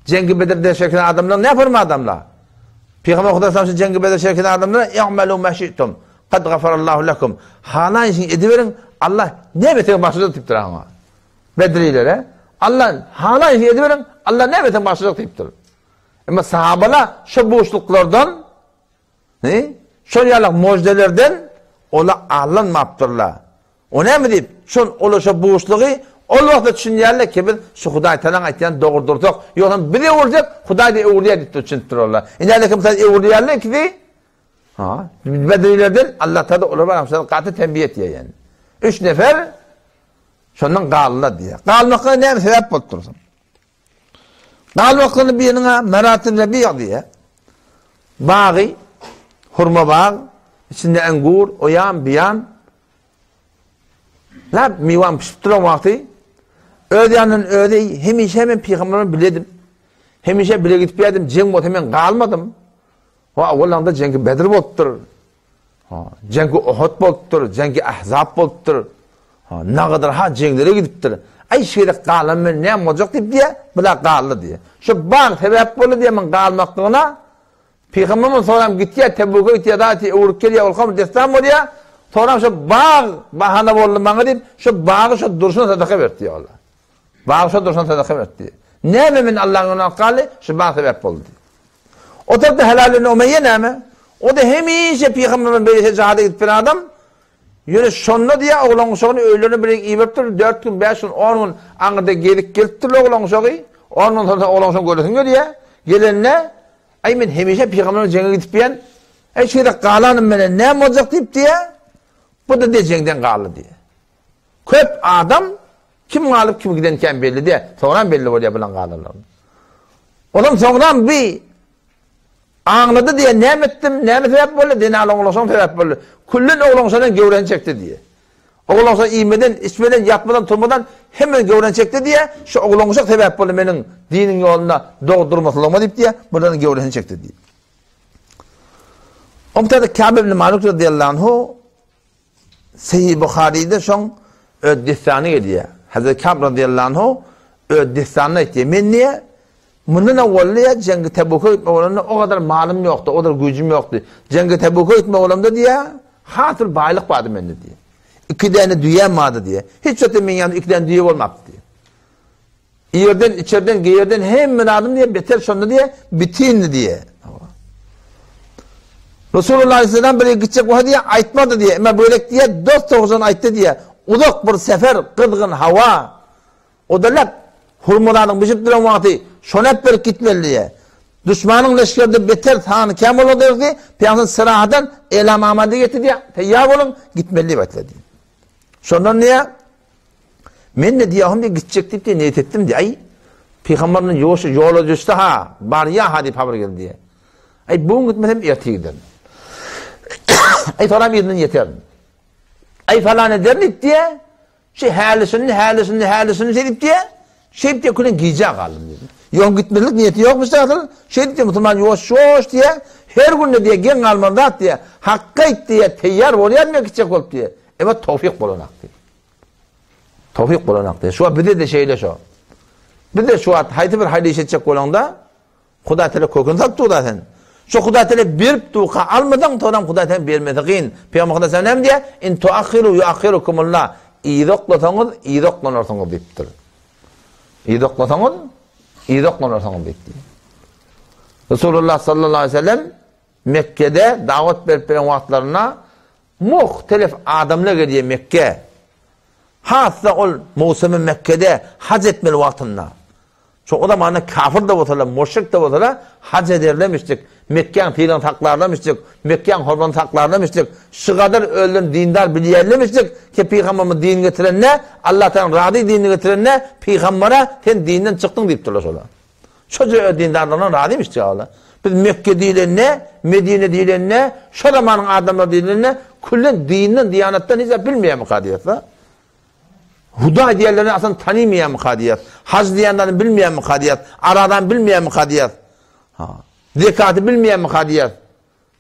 Jengi Bedirde şereket eden adamlar ne forma adamlar? Peygamber Hudaý sallallahu Jengi Bedirde şereket eden adamlar i'malu ma şi'tum. Kad gafarallahu lekum. Halan işini ediberiň, Allah ne beter başlajak diýipdir aňa. Bedrilere Allah halan işini ediberiň, Allah ne beter başlajak diýipdir. Emma sahabalar şu buşluklardan He? Şol ýalak mojdelerden ola allanmapdyrlar. O näme diýip, şol ola şo buşlugy ol wagtda düşünýärler ki, biz şu Hudaý Tagalaň aýtýany dogry dursak, ýogsam biz öwürjek, Hudaý-da öwürýär diýip düşünipdir olar. Indi aleýkum salam öwürýärler ikisi. Ha, bedrilerden Allah Tagala olar bar, şol gaty tenbiýe etýär ýani. Üç nefer şondan galdylar diýýär. Galmaklyga näme sebäp bolup dursun? Galmaklygyny biriniň-ä Meratyn Rebiýa diýýär. Bagy, hurma bag, içinde engur, o ýan, bu ýan. Lap miwam pişip duran wagty öz ýanyndan özi hemişe men pygamber bilen biledim. Hemişe bile gidip ýerdim, jeň bolsa men galmadym. Wa awwalanda jeňki Bedr bolupdyr. Jeňki Uhud bolupdyr, jeňki Ahzab bolupdyr. Nagadyr ha jeňlere gidipdir. Aý şeýle galan men näme boljak diýip diýä, bula galdy diýä. Şu bag sebäp boldy diýä men galmaklygyna. Pygamberimiz soram gitýär, Tebuka gitýär, da diýä, öwrüp gelýär, ol ham dessan bolýar. Soram şu bag bahana boldy maňa diýip, şu bagy şu durşuna sadaka berdi diýä ol. Bagy şu durşuna sadaka berdi diýä. Näme men Allahyň ýoluna galdy, şu bag sebäp boldy diýä. O tarapda Helal ibn Umeýýe näme? O-da hemişe pygamber bilen beýleki jihada gidip bir adam. Ýöne şonda diýýär, oglan uşagyny öýlerine bir iberipdir, 4 gün, 5 gün, 10 gün aňyrda gezip gelipdir oglan uşagy. 10 gün soň oglan uşagyny göresiň gelýär. Gelende, aý men hemişe pygamber bilen jeňe gidip ýän, aý şu gezek galanym menen näme boljak diýip diýýär. Bu-da diýýär jeňden galdy diýýär. Köp adam kim galyp kim gidenkän belli däl. Soňram belli bolýar bulan galanlaryň. Olam soňram bi aňlady diýe näme etdim, näme sebäp boldy, zenaly oglanşaň sebäp boldy. Küllen oglanşadan göwreni çekdi diýe. Oglanşa iýmeden, içmeden, ýatmadan, turmadan hemme göwreni çekdi diýe, şu oglanşak sebäp boldy meniň diniň ýolunda dogry durmaslygyma diýip diýe, bulardan göwresini çekdi diýe. Omtada Kâb ibn Malik radiyallahu anhu Sahyh Buharyda şoň öz dessany gelýär. Hazreti Kab razyýallahu anhu öz dessanynda aýtýar. Men diýýär, mundan owal diýýär, Jeňgi Tebuka gitmek bolanda o gadar malym ýokdy, o gadar güýjüm ýokdy. Jeňgi Tebuka gitmek bolamda diýýär, has bir baýlyk bardy mende diýýär. Iki däne düýäm bardy diýýär. Hiç wagtda meň ýanymda iki däne düýe bolmapdy diýýär. Iýerden, içerden, geýerden hemme zadym diýe, beter şonda diýe, bitindi diýe. Resulullah aleyhisselam bir gitjek bolsa diýe, aýtmady diýe. Emma bu gezek diýe, dost dogrudan aýtdy diýe. Uzak bir sefer, gyzgyn hawa. O da lap hurmalaryň bişip duran wagty, şony alyp berip gitmeli diýe. Duşmanyň leşgerde beter sany kem bolar diýdi. Pygamber syrahadan elam amady getirdi diýe, teýýar boluň, gitmeli diýip aýtdy diýe. Şondan diýe, Men-de diýýähum diýip gitjek diýip diýe niýet etdim diýe. Aý, pygamberden ýoşy ýola düşdi ha, barýa ha diýip habar geldi diýe. Aý, bu gün gitmesem ertir giderin. Aý, soram yzyndan ýeterin. Aý, falan ederin diýip diýe. Şu häli-şindi, häli-şindi, häli-şindi şeýdip diýe. Şeýdip diýe, külen gijä galdym diýdi. Ýok, gitmezlik niýeti ýokmuş asyl. Şeýdip diýe, musulman ýuwaş-ýuwaş diýe, her günde diýe, geň galmaly zat diýe, hakga aýt diýe, teýýar bolýar men gitjek bolup diýe. Emma towfyk bolanak diýdi. Towfyk bolanak diýdi. Şu wagt bize-de şeýle şo. Biz-de şu wagt haýsy bir haýyr iş etjek bolaňda, Hudaý Teala köküni salyp dur-da sen. Şo Hudaý Teala berip durka almasaň, soňam Hudaý Teala bermesi kyn. Pygamber Hudaý Teala näme diýýär? In tuakhiru yuakhirukumullah. Yza oklasaňyz, yza oklanarsyňyz diýipdir. Yza oklasaňyz, yza oklanarsyňyz diýipdir. Resulullah sallallahu aleyhi ve sellem Mekke'de dawat berip beren wagtlarynda muhtelif adamlar gelýär Mekge. Has-da ol mowsumy Mekke'de hac etmeli wagtynda. Şo o zamanda kafir-de bolsalar, müşrik-de bolsalar, haj ederlemişdik, Mekgäň sylagyny saklarlamişdik, Mekgäň hormatyny saklarlamişdik, şygadar özlerini dindar bilýärlemişdik ki, pygamberimiz din getirende, Allatagalaň razy dinini getirende, pygambere sen dinden çykdyň diýipdirler şolar. Şoja öz dindarlygyndan razymyşdik olar. Biz Mekge diýlende, Medine diýlende, şo zamanyň adamlary diýlende, küllen dinden, diýanatdan hiç zat bilmeýärmika diýýäs-de. Hudaý diýenlerini aslynda tanymaýarmyka diýýäs. Haj diýenlerini bilmeýärmika diýýäs. Arazany bilmeýärmika diýýäs. Ha. Zekaty bilmeýärmika diýýäs.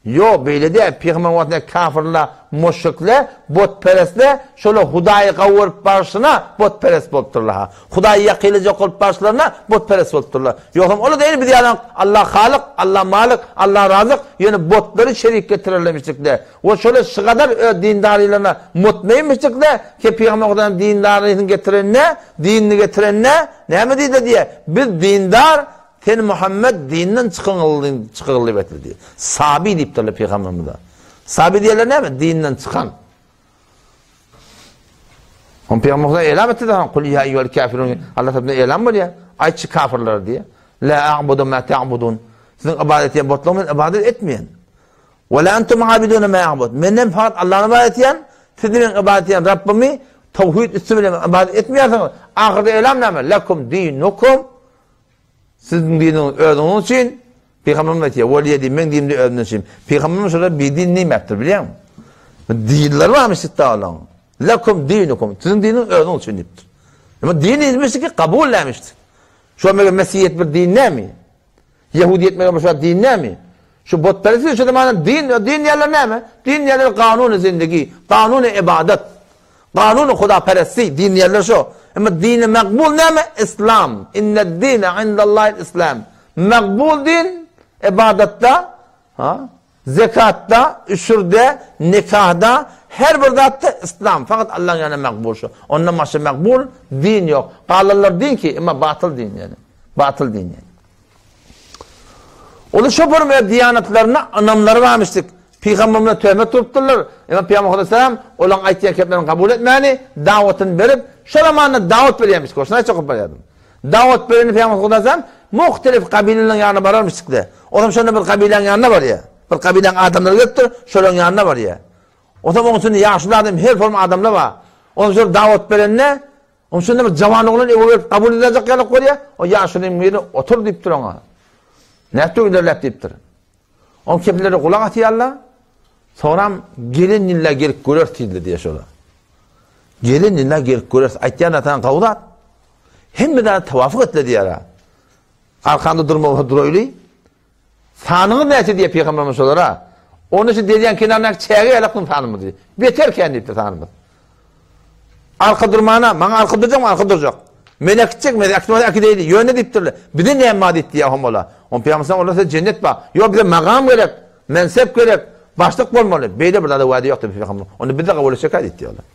Ýok, beýle däl. Pygamber wagtynda kafirler, müşrikler, butperestler şolar Hudaýy gawy görüp barşyna butperest bolupdyrlar. Ha. Hudaýy ýakynlajak bolup barşlaryna butperest bolupdyrlar. Ýogsam olar da ýene biz ýaly Allah Halyk, Allah Malik, Allah Razyk, ýöne butlary şerik getirerlemişdikler. We şolar şygadar öz dindarylaryna mutmainmişdikler ki, Pygamber Hudaýyň dindarysyny getirende, dinini getirende, näme diýdi diýýär, Biz dindar, sen Muhammet dinden çykyňyl çykygyl diýip aýtdy diýýär. Sabi diýipdirler Pygamberimize. Sabi diýerler näme? Dinden çykan. Hom Pygamber Hudaý elam etdi de, Kul ýa eýýuhel kafirun. Allah tarapyndan elam bolýar. Aýtçy kafirlere diýýär. La a'budu ma ta'budun. Siziň ibadet edýän butlaryňyza men ibadet etmeýän. Ve la entum abidune ma a'bud. Men hem fakat Allah'y ibadet edýän, siz meň ibadet edýän Rabbimi tawhid üsti bilen ibadet etmeýärsiňiz. Ahyrda elam näme? Lekum dinukum. Siziň diniňiz özüňiz üçin. Pygamberimiz aýtýar, Weliýe din, meň dinim de özümden üçin. Pygamberimiz şolar bir din diýmäpdir, bilýäňmi? Dinler barmyş şitde olaň. Lekum dinukum. Siziň diniňiz özüňiz üçin diýipdir. Emma din diýmişdi ki, kabul nämişdi? Şo meger Mesihiýet bir din nämi? Ýehudiýet meger şu din näme? Şu butperestlik şu zamanda din, din diýerler näme? Din diýerler kanuny zindigi, kanuny ibadat, kanuny hudaperestlik, din diýerler şu. Emma dini makbul näme? Islam. Inne dine indallahi islam. Makbul din ibadatda, ha? Zekatda, üşürde, nikahda, her bir zatda islam. Fakat Allah'ın yanında makbul şu. Ondan başga makbul din yok. Galanlar din ki, emma batyl din yani. Batyl din yani. Olar şo bir öz diýanatlaryna ynamlary barmyşdyk. Pygamberimize töhmet tutupdyrlar. Emma Pygamber aleyhisselam olaryň aýtýan keplerini kabul etmäni, dawatyny berip, şo zamanda dawat berýärmişdik. Şony aýtjak bolup barýardym. Dawat bereni Pygamber aleyhisselam muhtelif kabileleriň ýanyna bararmyşdykda. Olam şonda bir kabiläň ýanyna barýar. Bir kabiläň adamlary gelipdir, şolaryň ýanyna barýar. Otam onuň içinde ýaşuly adam, her forma adamlar bar. Olam şol dawat berende Onuň şonda bir jawan oglan öwre berip kabul edäýjek ýaly görýär. O ýaşulyň biri otur diýipdir oňa. Nätdi ilerläp diýipdir. Oň kepilleri gulak atýarlar. Soňram gelen ýylla gelip göreris diýdiler diýýär şolar. Gelen ýylla gelip göreris. Aýtýan zat gowy zat. Hemme zat tawafuk etdi diýýär. Arkanda durmaga duraýly. Sanyňyz näçe diýýär pygamberimiz şolara. Onda şu derýaň kenaryndaky çäge ýalaksyň sanymyz diýip. Beter kän diýipdir sanymyz. Arka durmana, maňa arka durjakmy, arka durjak. Men äkitjek, men äkitmez äkideýli. Ýöne diýipdirler. Bize näme bar diýipdi ýa homola. On pygamber olar size jennet bar. Ýok bize magam gerek, mensep gerek, başlyk bolmaly. Beýle bir zada wada ýok diýip pygamber. Onda bize kabul etjek diýipdi olar.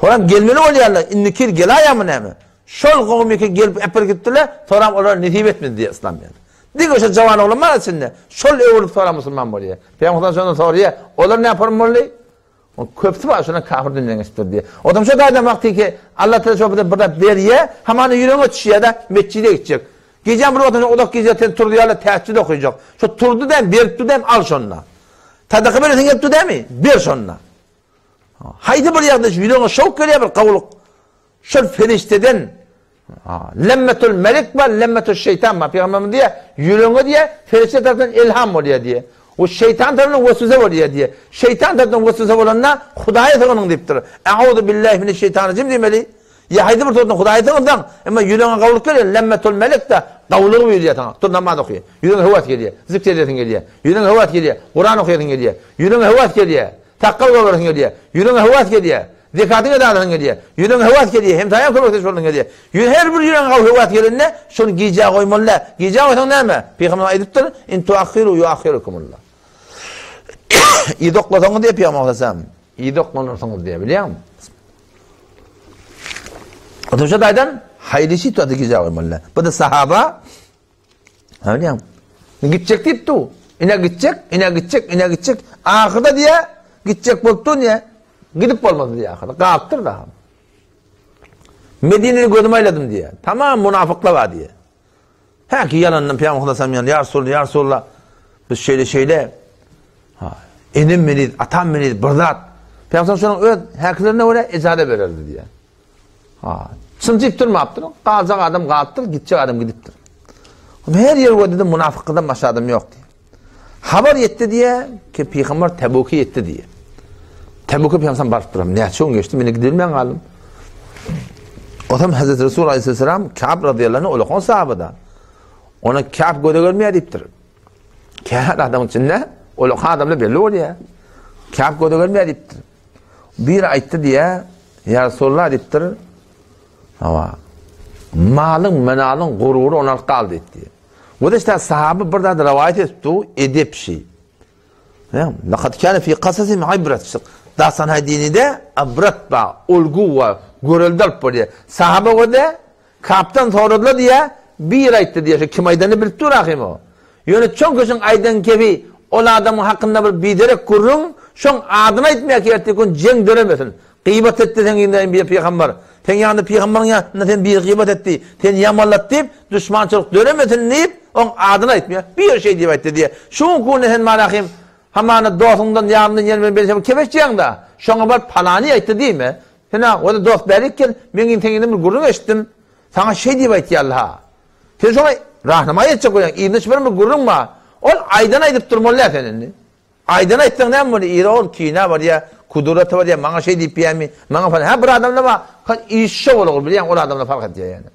Soram gelmeli bolýarlar. Indiki ýyl gelaýarmy näme? Şol gowum ýeke gelip äpir gitdiler, soram olara nesip etmedi diýýär yslam ýaly. Diňe şo jawan oglan bar içinde, şol öwrülip soram musulman bolýar. Pygamber şondan soraýar, olar näme bolmaly? O köpüsi bar şondan kafir dünýäden geçipdir diýýär. Odam şo taýdan wagty ki Allah Teala şo bize bir zat berýär, hamana ýüregiňe düşýär-de metjide gitjek. Gijäň bir wagtynda uzak gije sen turdy ýaly tähejjüd okyjak. Şo turdy däm, beripdi däm, al şonda. Sadaka beresiň gelipdi dämi? Ber şonda. Haýsy bir ýagdaý ýüregiňe şowk gelýär bir gowulyk. Şol perişdeden. Lemmetul melik bar, lemmetul şeýtan bar. Pygamberimiz diýýär, ýüregiňe diýýär, perişde tarapyndan elham bolýar diýýär. O şeýtan tarapyndan weswese bolýar diýýär. Şeýtan tarapyndan weswese bolanda Hudaýa sygynyň diýipdir. Euzu billahi mineşşeýtanirrajim diýmeli. Ýa haýsy bir sözden Hudaýa sygynsaň, emma ýüregiňe gawulyk gelýär, lemmetul melik-de gawulygy buýurýar saňa. Tur namaz oky. Ýüregiňe höwes gelýär, zikr edesiň gelýär. Ýüregiňe höwes gelýär, Kuran okaýasyň gelýär. Ýüregiňe höwes gelýär, sakgal goýberesiň gelýär. Ýüregiňe höwes gelýär, zekatyňy eda alasyň gelýär. Ýüregiňe höwes gelýär, hemsaýaň kömekleşip bolasyň gelýär. Ýöne her bir ýüregiňe gawy höwes gelende, şony gijä goýmaly däl. Gijä goýsaň näme? Pygamberimiz aýdypdyr, In tuakhiru yuakhirukumullah. Yza oklasaňyz diýip Pygamber aleyhisselam, yza oklanarsyňyz diýip, bilýäňmi? Oturşa daýdan haýly şit wagty gijä goýmaly däl. Bu da sahaba Ha bilýäňmi? Gitjek diýip du. Ine gitjek, ine gitjek, ine gitjek. Ahyrda diýä gitjek bolup dur diýä. Gidip bolmaz diýä ahyrda. Galypdyr da. Medineni gözüm aýladym diýä. Tamam munafyklar bar diýä. Häki ýalandan Pygamber sallallahu aleyhi ve sellem ýa Resulallah, ýa Resulallah. Biz şeýle şeýle. Ha, enem meniz, atam meniz bir zat. Pygamber şonuň öz häkilerine görä ejaza bererdi diýä. Ha, çyn diýip durmapdyr. Galjak adam galypdyr, gitjek adam gidipdir. Her ýer gördüm munafykdan başga adam ýok diýä. Habar ýetdi diýä ki pygamber Tebuke ýetdi diýä. Tebuke pygamber baryp duram. Näçe gün geçdi, men gidilmän galdym. Otam Hazreti Resul aleyhisselam Ka'b radıyallahu anh ulakan sahabada. Ona Ka'b göze görmeýär diýipdir. Ka'b adamyň içinde ulakan adamlar belli bolýar. Ka'b göze görmeýär diýipdir. Bir aýtdy diýä, Ýa Resulallah diýipdir. Hawa. Malyň, menalyň gurury ony alyp galdy diýipdir. Bu da işte sahaby bir zat rivayet etdi, edep şey. Laqad kana fi qasasihim ibret. Dasan hadinide ibret ba, olgu wa, görelde alyp bolýar. Sahaba göde Kapdan soradylar diýä, bir aýtdy diýä, şu kim aýdanyny bilip dur ahym o. Ýöne çöň köşüň aýdan kebi ol adamyň hakynda bir biderek gürrüň, şoň adyny aýtmaýar ki ertir gün jeň döremesin. Gybat etdi seň ýanyňda bir pygamber. Seň ýanyňda pygamberyň ýanynda seni biri gybat etdi, seni ýamanlady diýip, duşmançylyk döremesin diýip, oň adyny aýtmaýar. Bir şeý diýip aýtdy diýä. Şu günki günde sen maňa ahym, hamana dostuňdan, ýaryndan ýene bilen belli kep eçýäň-da. Şoňa baryp palany aýtdy diýme. Sen-ä, o-da dost bärik gel, men indi seň ýanyňda bir gürrüň eşitdim. Saňa şeý diýip aýtýarlar-ha. Sen şoňa rahnama etjek bolýaň, yzyna çykaran bir gürrüň bar. Ol aýdany aýdyp durmaly däl sen indi. Aýdany aýtsaň näme bolýar? Iri ol kinä barýar, kudurata barýar, maňa şeý diýipýärmi, maňa falan. Hä bir adamda bar, iş şo bolar, bilýäň, ol adamda fark edýär ýöne.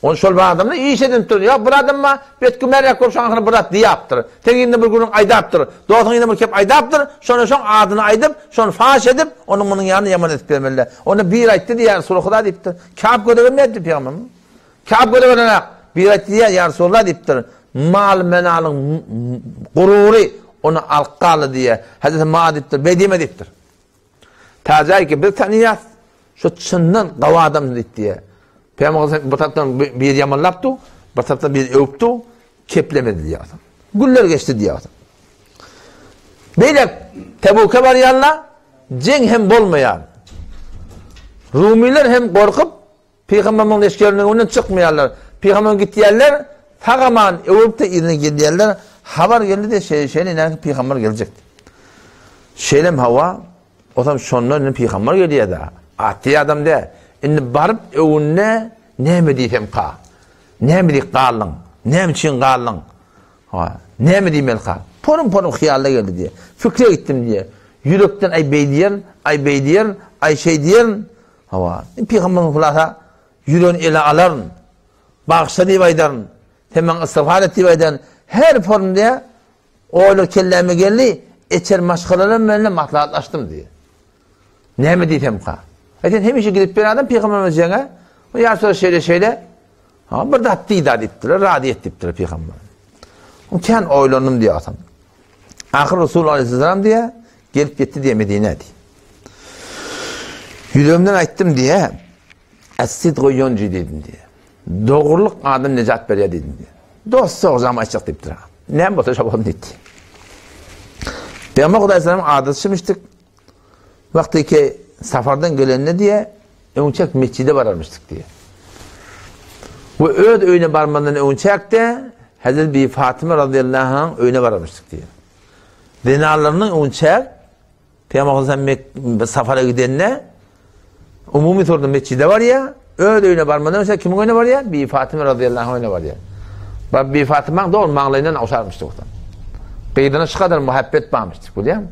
Ol şol bir adamda iş edinip dur. Ýok, bir adam bar, betgümerräk bolup şoň ahyry bir zat diýäpdir. Seň ýanyňda bir gürrüň aýdapdyr. Dostuň ýanyňda bir kep aýdapdyr, şony şoň adyny aýdyp, şony faş edip, onuň munuň ýanyna ýaman edip bermeli. Onda biri aýtdy diýýär, Resuly Huda diýipdir. Kâb gözegem nätdi pygamberimiz? Kâb göze görenak. Biri aýtdy diýýär, Ýa Resulallah diýipdir. Mal-menalyň gurury ony alyp galdy diýýär. Hezreti Muaz diýipdir, beý diýme diýipdir. Täjäý ki biz tanyýas, şu çyndan gawy adam diýip diýýär. Pygamber bir tarapdan biri ýamanlap dur, bir tarapdan biri öwüp dur, keplemedi diýýär. Günler geçdi diýýär. Beýle Tebuke barýarlar, jeň hem bolmaýar. Rumylar hem gorkup Pygamberimiň leşgeriniň öňünden çykmaýarlar. Pygamber gitýärler, sag-aman öwrüp-de yzyna gelýärler. Habar geldi-de, şeýle şeýle ine pygamber geljek. Şeýlem hawa, osam şonda indi pygamber gelýär-de. Atly adam däl. Indi baryp öňünde näme diýsemka? Näme diýip galdyň? Näme üçin galdyň? Hawa, näme diýmelika? Porum-porum hyýala geldi diýýär. Pikire gitdim diýýär. Ýürekden aý beý diýerin, aý beý diýerin, aý şeý diýerin. Hawa, pygamberiň hulasa ýüregini ele alaryn, bagyşla diýip aýdaryn, sen maňa istigfar et diýip aýdaryn. Her form diýä, oýlar kelläme geldi, eçer maşgalalarym bilen maslahatlaşdym diýä. Näme diýsemka? E sen hemişe gidip bir adam pygamberimiz jeňe, o ýa söz şeýle şeýle, ha bir zat diýda diýipdirler, razy et diýipdir pygamber. O kän oýlandym diýä atam. Ahyr Resulullah aleyhisselam diýä, Gelip ýetdi diýe Medinä diý. Ýüregimden aýtdym diýe, Es-sidgu ýunji diýdim diýe. Dogrulyk adam nejat berýär diýdim diýe. Dost dogrujamy aýtjak diýipdir. Näme bolsa şo bolsun diýipdi. Pygamber Hudaýsalam adaty şimişdik. Wagty ki safardan gelende diýe, öňçäk mesjide bararmyşdyk diýe. We öz öýüne barmazdan öňçäkde Hazreti Bibi Fatyma radiyallahu anha öýüne bararmyşdyk diýe. Zenanlarynyň öňçäk Pygamber sallallahu aleyhi ve sellem safara gidende umumy surda mesjide barýar. Öz öýüne barmadan öňse kimiň öýüne barýar? Bibi Fatyma razyýallahu anha öýüne barýar. Baryp Bibi Fatymaň dogry maňlaýyndan ogşarmyşdyk otan. Gyzyna şu kadar muhabbet barmyşdyk bilýäňmi?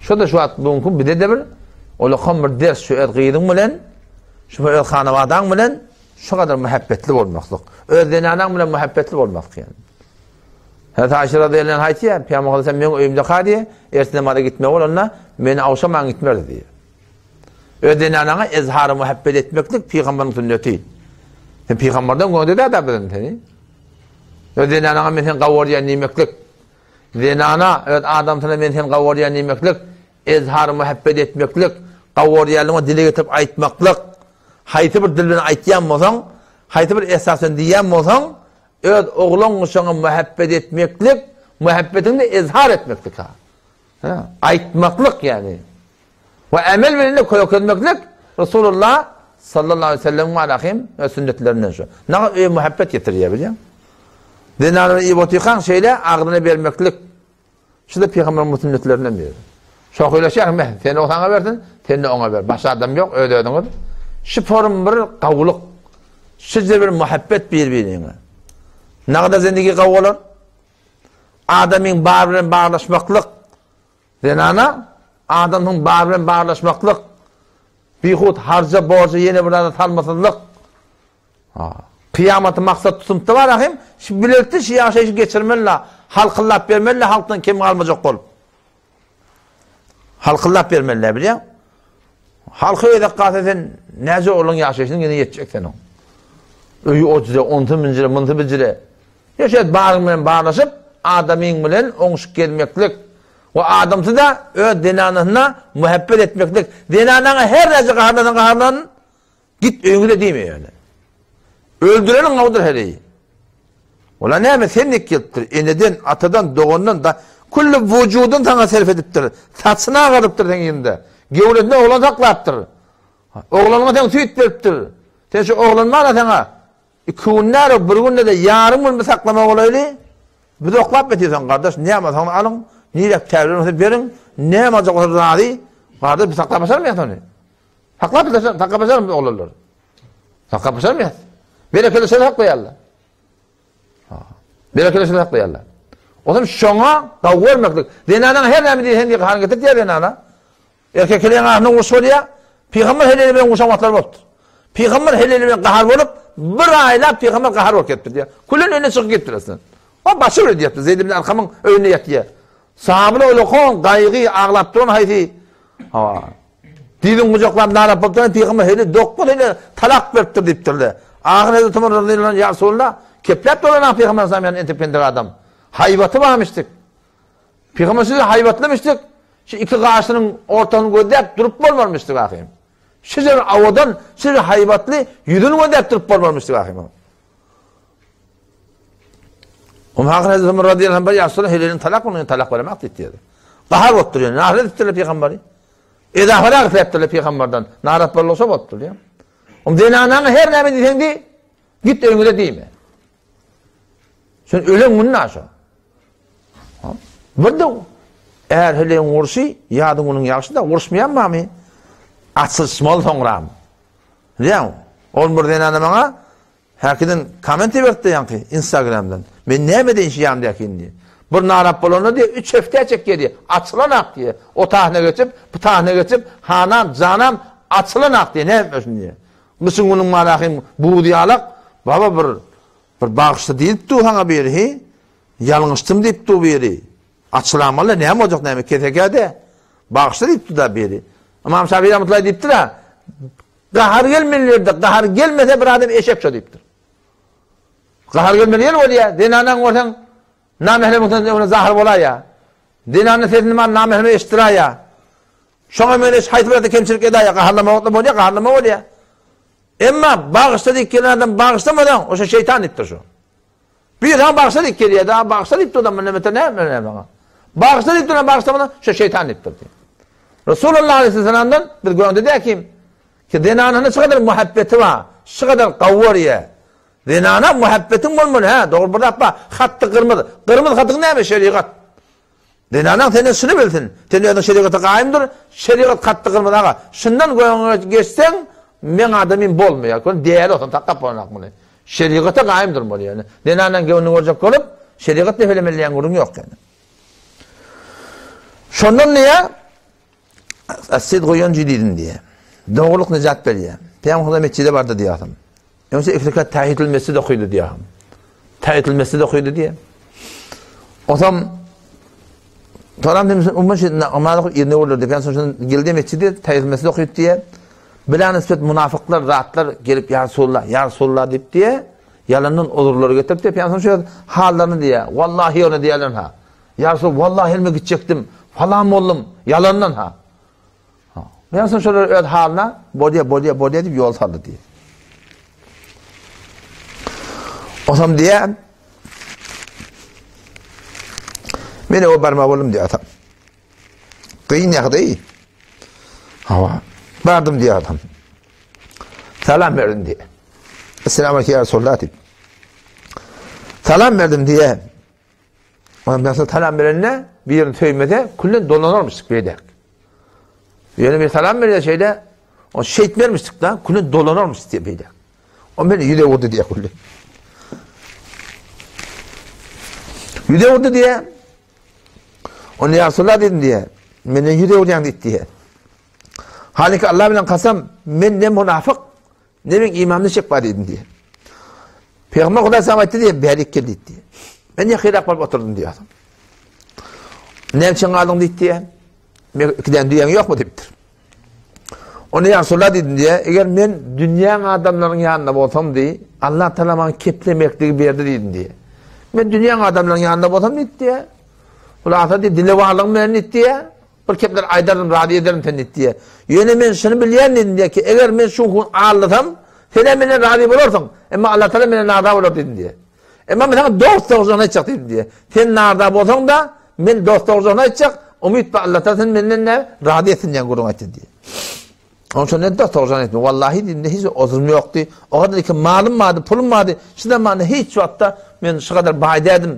Şo-da şu wagt bu günki bize-de bir ulakam bir ders şu öz gyzyň bilen, şu öz hanabadaň bilen şu kadar muhabbetli bolmaklyk. Öz zenanaň bilen muhabbetli bolmaklyk ýani. Hazreti Aýşe razyýallahu anha aýtýar, Pygamber sallallahu meň öýümde ka diýe, ertir namaza gitmeli bolanda meni awşaman gitmerdi diýe. Öz zenanaňa ezhar muhabbet etmeklik pygamberiň sünneti. Sen pygamberden göňde däl da biziň seni. Öz zenanaňa men seni gawarýan diýmeklik. Zenana öz adamsyna men seni gawarýan diýmeklik, ezhar muhabbet etmeklik, gawarýanlygyňy dile getirip aýtmaklyk. Haýsy bir dil bilen aýtýan bolsaň, haýsy bir esas bilen diýýän bolsaň, öz oglan-guşaňa muhabbet etmeklik, muhabbetiňi ezhar etmeklik ha. Aýtmaklyk ýagny. We emel bilen de kökezmeklik Resulullah sallallahu aleyhi ve sellem alahim we sünnetlerinden şu. Naga öýe muhabbet getirýär bilýän. Zenanlar iýip otyrkaň şeýle agzyna bermeklik. Şu da pygamberiň sünnetlerinden biri. Şohylaşýar meh, sen o saňa bersin, sen de oňa ber. Başga adam ýok, öz özüňiz. Şu forum bir gawulyk. Şu bir muhabbet bir-biriňe. Nagada zendigi gawy bolar. Adamyň bar bilen baglaşmaklyk, zenana adamyň bar bilen baglaşmaklyk, bihut harja, borja ýene bir zada salmasyzlyk. Ha. Kyýamaty maksat tutunypda bar ahim, şu bilelikde şu ýaşaýşy geçirmeli, halkyllap bermeli, halkdan kem galmajak bolup. Halkyllap bermeli, bilýän. Halky öýdek galsa sen näce ogluň ýaşaýşynyň ýene ýetjek sen oň. Öýi o jire, onsy münjire, munsy bijire. Ýa şeýdip baryň bilen barlaşyp, adamyň bilen oňşup gezmeklik we adamsy-da öz zenanasyna muhabbet etmeklik. Zenanaňa her näçe gaharlansaň gaharlan, git öýüňize diýme ýöne. Öldüreniň gowudyr heleýi. Ola näme sen dik gelipdir, eneden, atadan, dogandan da külli wujudyn saňa serf edipdir. Saçyny agarypdyr seň ýerinde. Gewresinde oglan saklapdyr. Oglanyňa sen süýt beripdir. Sen şu oglan bar saňa Iki gün däl, bir günde-de ýarym gün bir saklama bolaýly. Biz oklap ýatyrsyň, gardaş, näme alsaňyz alyň, niräk täwir bolsa beriň, näme aljak bolsa razy. Gardaş, biz saklap başarmaýas ony. Saklap bilsek, saklap başarmyz oglanlar. Saklap başarmaýas. Berekeli şeýle saklaýarlar. Ha. Berekeli şeýle saklaýarlar. Olam şoňa gawy görmeklik. Zenanaň her näme diýsen diýip gaharyny getirtýär zenana. Erkek heleýiň arasynda uruş bolýar. Pygamber heleýi bilen urşan wagtlary bolupdyr. Pygamber heleýi bilen gahar bolup, bir aýlap pygamber gahar bolup gelipdir diýýär. Külen öýüne çykyp gidipdir aslynda. O başy bir diýipdir. Zeyd ibn Arkamyň öýünde ýatýar. Sahabylar olakan gaýgy aglap duran haýsy? Ha. Dizin gujaklap nalap bolup duran pygamber heleý dokuz heleý talak beripdir diýipdirler. Ahyr Hazreti Umar radhiyallahu anh, Ya Resulallah, kepläp duran pygamber sallallahu aleyhi ve sellem entek adam. Haýbaty barmyşdyk. Pygamber sizi haýbatlamyşdyk. Şu iki gaşynyň ortasyny gözläp durup bolmarmyşdyk ahym. Şeýle awadan, şeýle haýbatly ýüzüni gözläp durup bolmarmyşdyk ahym. Onuň hakyny Hazreti Ömer radiyallahu anh bir ýaşuly helelini talak muny talak beremek diýdi. Gahar bolup durýar. Naharet edipdirler pygamberi. Edafarak isläpdirler pygamberden. Narat bolsa bolup durýar. Oň zenanaňa her näme diýseň diý, git öýüňize diýme. Sen ölen günün aşa. Bir de är heleýiň urşy ýadyň günüň ýagşy da uruşmaýan barmy? Açylyşmaly soňram. Bilýäňmi? Ol bir zenana maňa häkiden komment iberipdi ýaňky Instagramdan. Men näme edeýin şu ýanymdaky indi? Bir narap bolanda diýe 3 hepde çekýär diýe. Açylanak diýe. O tahyna geçip, bu tahyna geçip, hanam, janam açylanak diýe. Näme etmesin diýe. Gyşyň günüň malahym buz ýalak. Baba bir Bir bagyşla diýip dur saňa biri hi. Ýalňyşdym diýip dur biri. Açylamaly näme boljak näme kesekä-de. Bagyşla diýip dur da biri. Ymam Şafii rahmetullahi diýipdir-a. Gahar gelmeli ýerde gahar gelmese bir adam eşek şo diýipdir. Gahar gelmeli ýer bolýar. Zenanaň görseň namähremiň sesini öňüne zahyr bolaýýar. Zenanyň sesini man namähreme eşitdiräýýär. Şoňa meňzeş haýsy bir zatda kemçilik edäýýär. Gaharlamak bolýar, gaharlama bolýar. Emma bagyşla diýip gelen adam bagyşlamasaň, oşa şeýtan diýipdir şu. Bir saňa bagyşla diýip gelýär, da bagyşla diýip durdan mundan beter näme näme saňa. Bagyşla diýip duran bagyşlamasaň, şo şeýtan diýipdir diýip. Resulullah aleyhisselamdan biz görende däkim ki zenanyna şu kadar muhabbeti bar, şu kadar gawy görýär. Zenana muhabbetiň bolmaly, hä, dogry bir zat bar. Hatty gyrmyzy. Gyrmyzy hatyň näme şerigat? Zenanaň senden şuny bilsin, sen özüň şerigata gaýym dur, şerigat katdy gyrmyzy aga. Şundan göňüňe geçseň, Meň adamym bolmaýar. Gör däli olsun takkap bolanok muny. Şerigata gaýym durmaly ýöne. Zenanlaň göwnüni görjek bolup, şerigat depelemeli diýen gürrüň ýok ýöne. Şondan diýýär, As-sidgu ýunji diýdim diýýär. Dogrulyk nejat berýär. Pygamber Hudaý metjide bardy diýýär. Öňse iki rekat tahiýetül mesjid okydy diýýär. Tahiýetül mesjid okydy diýýär. Osam Soram demişin, umman şey namaz okyp ýerine öwrüler diýip, soň şonda geldi metjide tahiýetül mesjid okyp diýýär. Bila nisbet munafyklar zatlar gelip ýa Resulullah, ýa Resulullah diýip diýýär. Ýalandan uzurlar getirip diýip, ýa şu hallaryny diýýär. Wallahi ony diýerler ha. Ýa Resulullah, wallahi elime gitjekdim. Falan boldum. Ýalandan ha. Ýa soň şolar öz halyna bolýa, bolýa, bolýa diýip ýol saldy diýýär. Osam diýýär, Men o barma boldum diýýär atam. Gyn ýagdaý. Hawa, bardym diýýär atam. Salam berdim diýýär. Esselamu aleýkum ýa Resulullah diýip. Salam berdim diýýär. Ondan soň salam berende birini söýmese, küllen dolanarmyşdyk beýdek. Ýöne bir salam berýär şeýle, o şeýtmermişdik da, küllen dolanarmyşdyk diýip beýdek. O meni ýüze urdy diýe küllen. Ýüze urdy diýe. Onu ýa Resulullah dedim diýe. Menden ýüze urýaň diýdi diýe. Haliki Allah bilen kasam, men ne munafyk, Ne meň imanymda şek bar diýdim diýýär. Pygamber Hudaý saňa aýtdy diýýär, bärik gel diýdi diýýär. Men ýakyrak baryp oturdym diýýär. Näme üçin galdyň diýdi diýýär. Men ikiden düýäň ýokmy diýipdir. Ony ýa Resulallah diýdim diýýär. Eger men dünýäň adamlaryň ýanynda bolsam diý, Allah Taala maňa keplemekligi berdi diýdim diýýär. Men dünýäň adamlaryň ýanynda bolsam diýdi diýýär. Hulasa diý, dilewarlygym bilen diýdi diýýär. Bir kepler aýdardym, razy ederdim seni diýdi diýýär. Ýöne men şuny bilýän diýdim diýýär ki, eger men şu gün aldasam, sen-ä menden razy bolarsyň, emma Allah Tagala menden narza bolar diýdim diýýär. Emma men saňa dost dogrujagyny aýtjak diýdim diýýär. Sen narza bolsaň-da, men dost dogrujagyny aýtjak, umyt bar Allah Tagala seni menden nä razy etsin diýen gürrüň aýtdy diýýär. Onuň üçin men dost dogrujagyny aýtdym. Wallahi diýdim, hiç ozrym ýokdy. O gadar ki malym bardy, pulum bardy. Şu zamanda hiç wagtda men şu gadar baý däldim.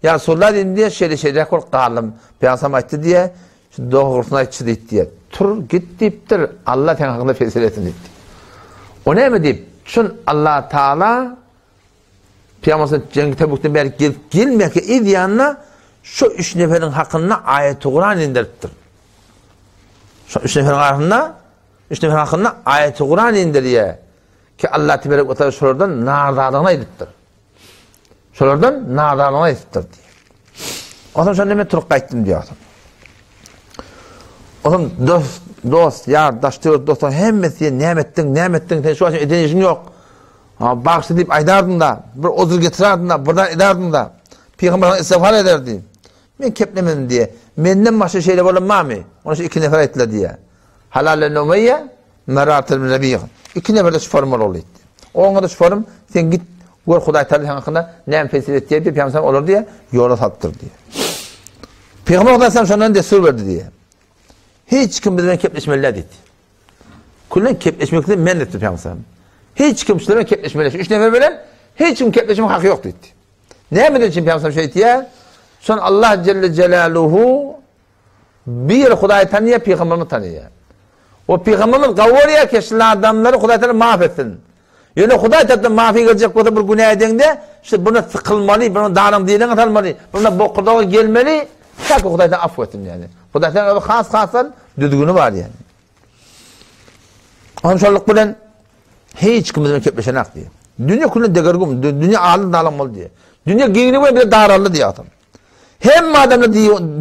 Ýa Resulallah diýdim diýýär, şeýle şeýleräk bolup galdym. Pygamberimiz aýtdy diýýär, şu dogrusyny aýtçy diýdi diýýär. Tur, git diýipdir, Allah seň hakyňda fesel etsin diýipdir. O näme diýip, çün Allah Taala Pygamberimiz Jeňgi Tebukdan bäri gelip gelmäkä yz ýanyna şu üç neferiň hakynda aýaty Kuran indiripdir. Şu üç neferiň arasynda üç neferiň hakynda aýaty Kuran indirýär ki Allah tebarek we taala şolardan narzalygyny aýdypdyr. Şolardan nadanlygyny aýdypdyr diýýär. Onsoň şonda men turup gaýtdym diýýär. Onsoň dost, dost, ýar, daş töwerek dostlar hemmesi diýen, näme etdiň, näme etdiň, sen şu wagt eden işiň ýok. Ha, bagşy diýip aýdardyň-da, bir ozur getirerdiň-da, bir zat ederdiň-da. Pygamber sana istigfar ederdi. Men keplemedim diýýär. Menden başga şeýle bolan barmy? Ona şu iki nefer aýtdylar diýýär. Halal ibn Umeýýe, Merat ibn Rebiýa. Iki nefer-de şu forma boldy diýdi. Oňa-da şu form, sen git, gör Hudaý Taala seň hakynda näme fesl etýär diýip, Pygamber olar diýýär, ýola salypdyr diýýär. Pygamber Hudaý sallam şondan destur berdi diýýär. Hiç kim bilen kepleşmeli däl diýdi. Küllen kepleşmekden men etdi Pygamber sallam. Hiç kim şular bilen kepleşmeli. Üç nefer bilen hiç kim kepleşmek haky ýok diýdi. Näme üçin Pygamber sallam şeýtýär? Şon Allah Celle Celaluhu Bir Hudaýy tanyýar, pygamberimizi tanyýar. O pygamberimiz gawy görýär ki, şul adamlary Hudaý Taala maaf etsin. Ýöne Hudaý tarapdan maafy geljek bolsa bir günä edeňde, şu buna sykylmaly, buna danyň diliňe salmaly, buna bokurdaga gelmeli, ta ki Hudaý Taala afw etsin ýani. Hudaý Taala has hasdan düzgüni bar ýani. Onuň şolluk bilen hiç kim bilen kepleşenak diýär. Dünýä külli degergum, dünýä alyn dalan boldy diýär. Dünýä giňligi bilen bile daraldy diýär adam. Hemme adamlar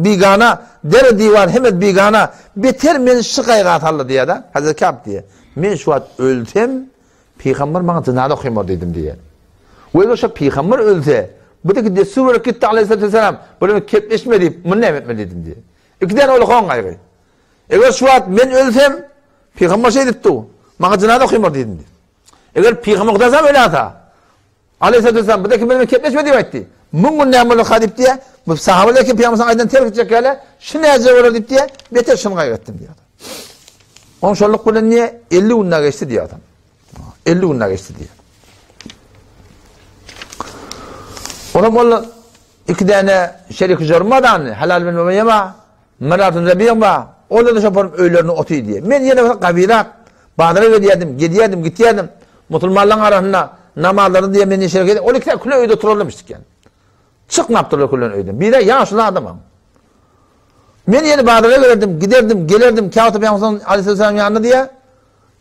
bigana, dere diwar hemme bigana. Beter meni şu gaýga saldy diýýär-de, Hazreti Kâb diýýär. Men şu wagt ölsem, pygamber maňa jynaza okymar diýdim diýýär. We eger şo pygamber ölse, bu da dessur berip gitdi aleyhissalatu vesselam, bular kepleşme diýip, muny näme etmeli diýdim diýýär. Iki däne ol gaýgy. Eger şu wagt men ölsem, pygamber şeý diýipdi, maňa jynaza okymar diýdim diýýär. Eger pygamber Hudaý öläsa, Aleyhissalatu vesselam, bu da kim bilen kepleşme diýip aýtdy. Müň gün näme bolar diýip diýä. Bu sahabalar kim pygamberimiziň aýdan terk etjek ýaly, şu näce bolar diýip diýä, beter şuny gaýgy etdim diýýär. Oň şolluk bilen niýe 50 gün geçdi diýýär adam. 50 gün geçdi diýýär. Olam ol iki däne şerik jormadan halal bin Umeýýe Myrat Rebiýa bar. Olar-da şo baryp öýlerinde otyr diýýär. Men ýene bir gawyrak. Bazara gelýärdim, gelýärdim, gitýärdim. Musulmanlaryň arasynda namazlary diýe men neşe gelip, ol ikisi küle öýde oturarlarmyş diýen. Çykmapdyrlar külen öýden. Biri ýaşuly adamam. Men ýene bazara gelerdim, giderdim, gelerdim, käwagt Pygamberimiz aleyhisselam ýanynda diýe,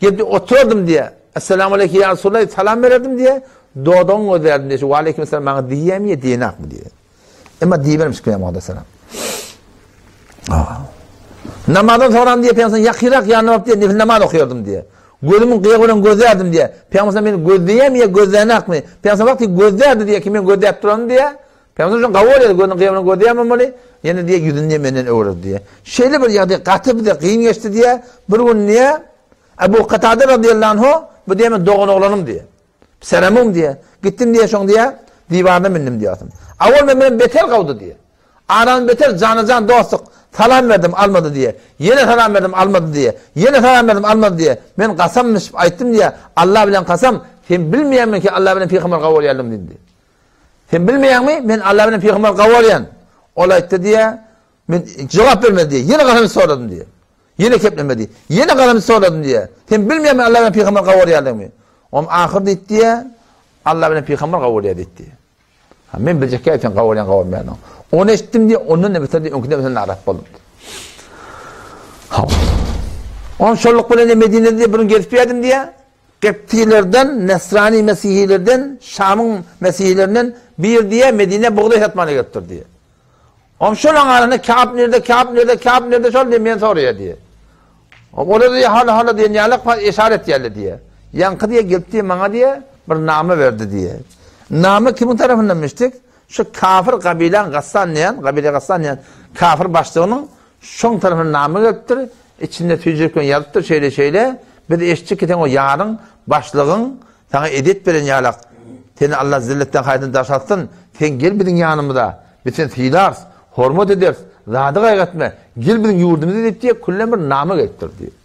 gelip oturardym diýe. Esselamu aleyke ýa Resulallah salam bererdim diýe. Dodagyň gözlerdim diýe. Wa aleyküm esselam maňa diýýärmi ýa diýenakmy diýe. Emma diýibermiş Pygamber aleyhisselam. Namazdan soňram diýe Pygamber ýakyrak ýanyna baryp diýe nefil namaz okuyardym diýe. Gözümiň gyýagy bilen gözlärdim diýe. Pygamber meni gözleýärmi ýa gözlänakmy? Pygamber wagty gözlärdi diýe ki men gözläp duran diýe. Pygamber şoň gawy bolýar, gözüniň gyýagy bilen gözleýärmi bolmaly? Ýene diýe ýüzüni diýe menden öwürdi diýe. Şeýle bir ýagdaý gaty bize kyn geçdi diýe. Bir gün diýe Ebu Katade radiyallahu anhu bu diýe men dogan oglanym diýe. Seremum diýe. Gitdim diýe şoň diýe diwaryna mindim diýýärsin. Awal men bilen beter gawdy diýe. Aram beter jana-jan dostluk. Salam berdim, almady diýe. Ýene salam berdim, almady diýe. Ýene salam berdim, almady diýe. Men kasam içip aýtdym diýe. Allah bilen kasam, sen bilmeýäňmi ki Allah bilen pygamber gawy bolýarlym diýdi. Sen bilmeýäňmi, men Allah bilen pygamber gawy bolýan. Ol aýtdy diýe. Men jogap bermedi diýe. Ýene kasam içip soradym diýe. Ýene keplemedi. Ýene kasam içip soradym diýe. Sen bilmeýäňmi Allah bilen pygamber gawy bolýarlygymy? Om ahyr diýdi diýe. Allah bilen pygamber gawy bolýar diýdi. Ha, men biljekkä sen gawurýan gawurmaýanyň. Ony eşitdim diýe, ondan da beter diýe, öňküden beter narat boldum. Ha. On şolluk bilen de Medinede diýe bir gezip ýerdim diýe. Geptilerden, Nesrani Mesihilerden, Şamyň Mesihilerinden bir diýe Medine bugdaý satmana gelipdir diýe. Om şol arasynda Kâb nirde, Kâb nirde, Kâb nirde şol diýe men soraýar diýe. Olar diýe hala hala diýen ýaly işaret etýärler diýe. Ýaňky diýe gelip diýe maňa diýe bir name berdi diýe. Name kimiň tarapyndan mişdik? Şu kafir gabilaň Gassan diýen, gabile Gassan diýen kafir başlygynyň şoň tarapyndan name gelipdir. Içinde tüýjük bilen ýazypdyr şeýle şeýle. Biz eşitdik ki sen o ýaryň başlygyň saňa edet beren ýalak. Seni Allah zilletden haýdan daşatsyn. Sen gel biziň ýanymyza. Biz seni sylarys, hormat ederis, zady gaýgy etme, gel biziň ýurdumyza diýip diýip, küllen bir nama gelipdir diýip.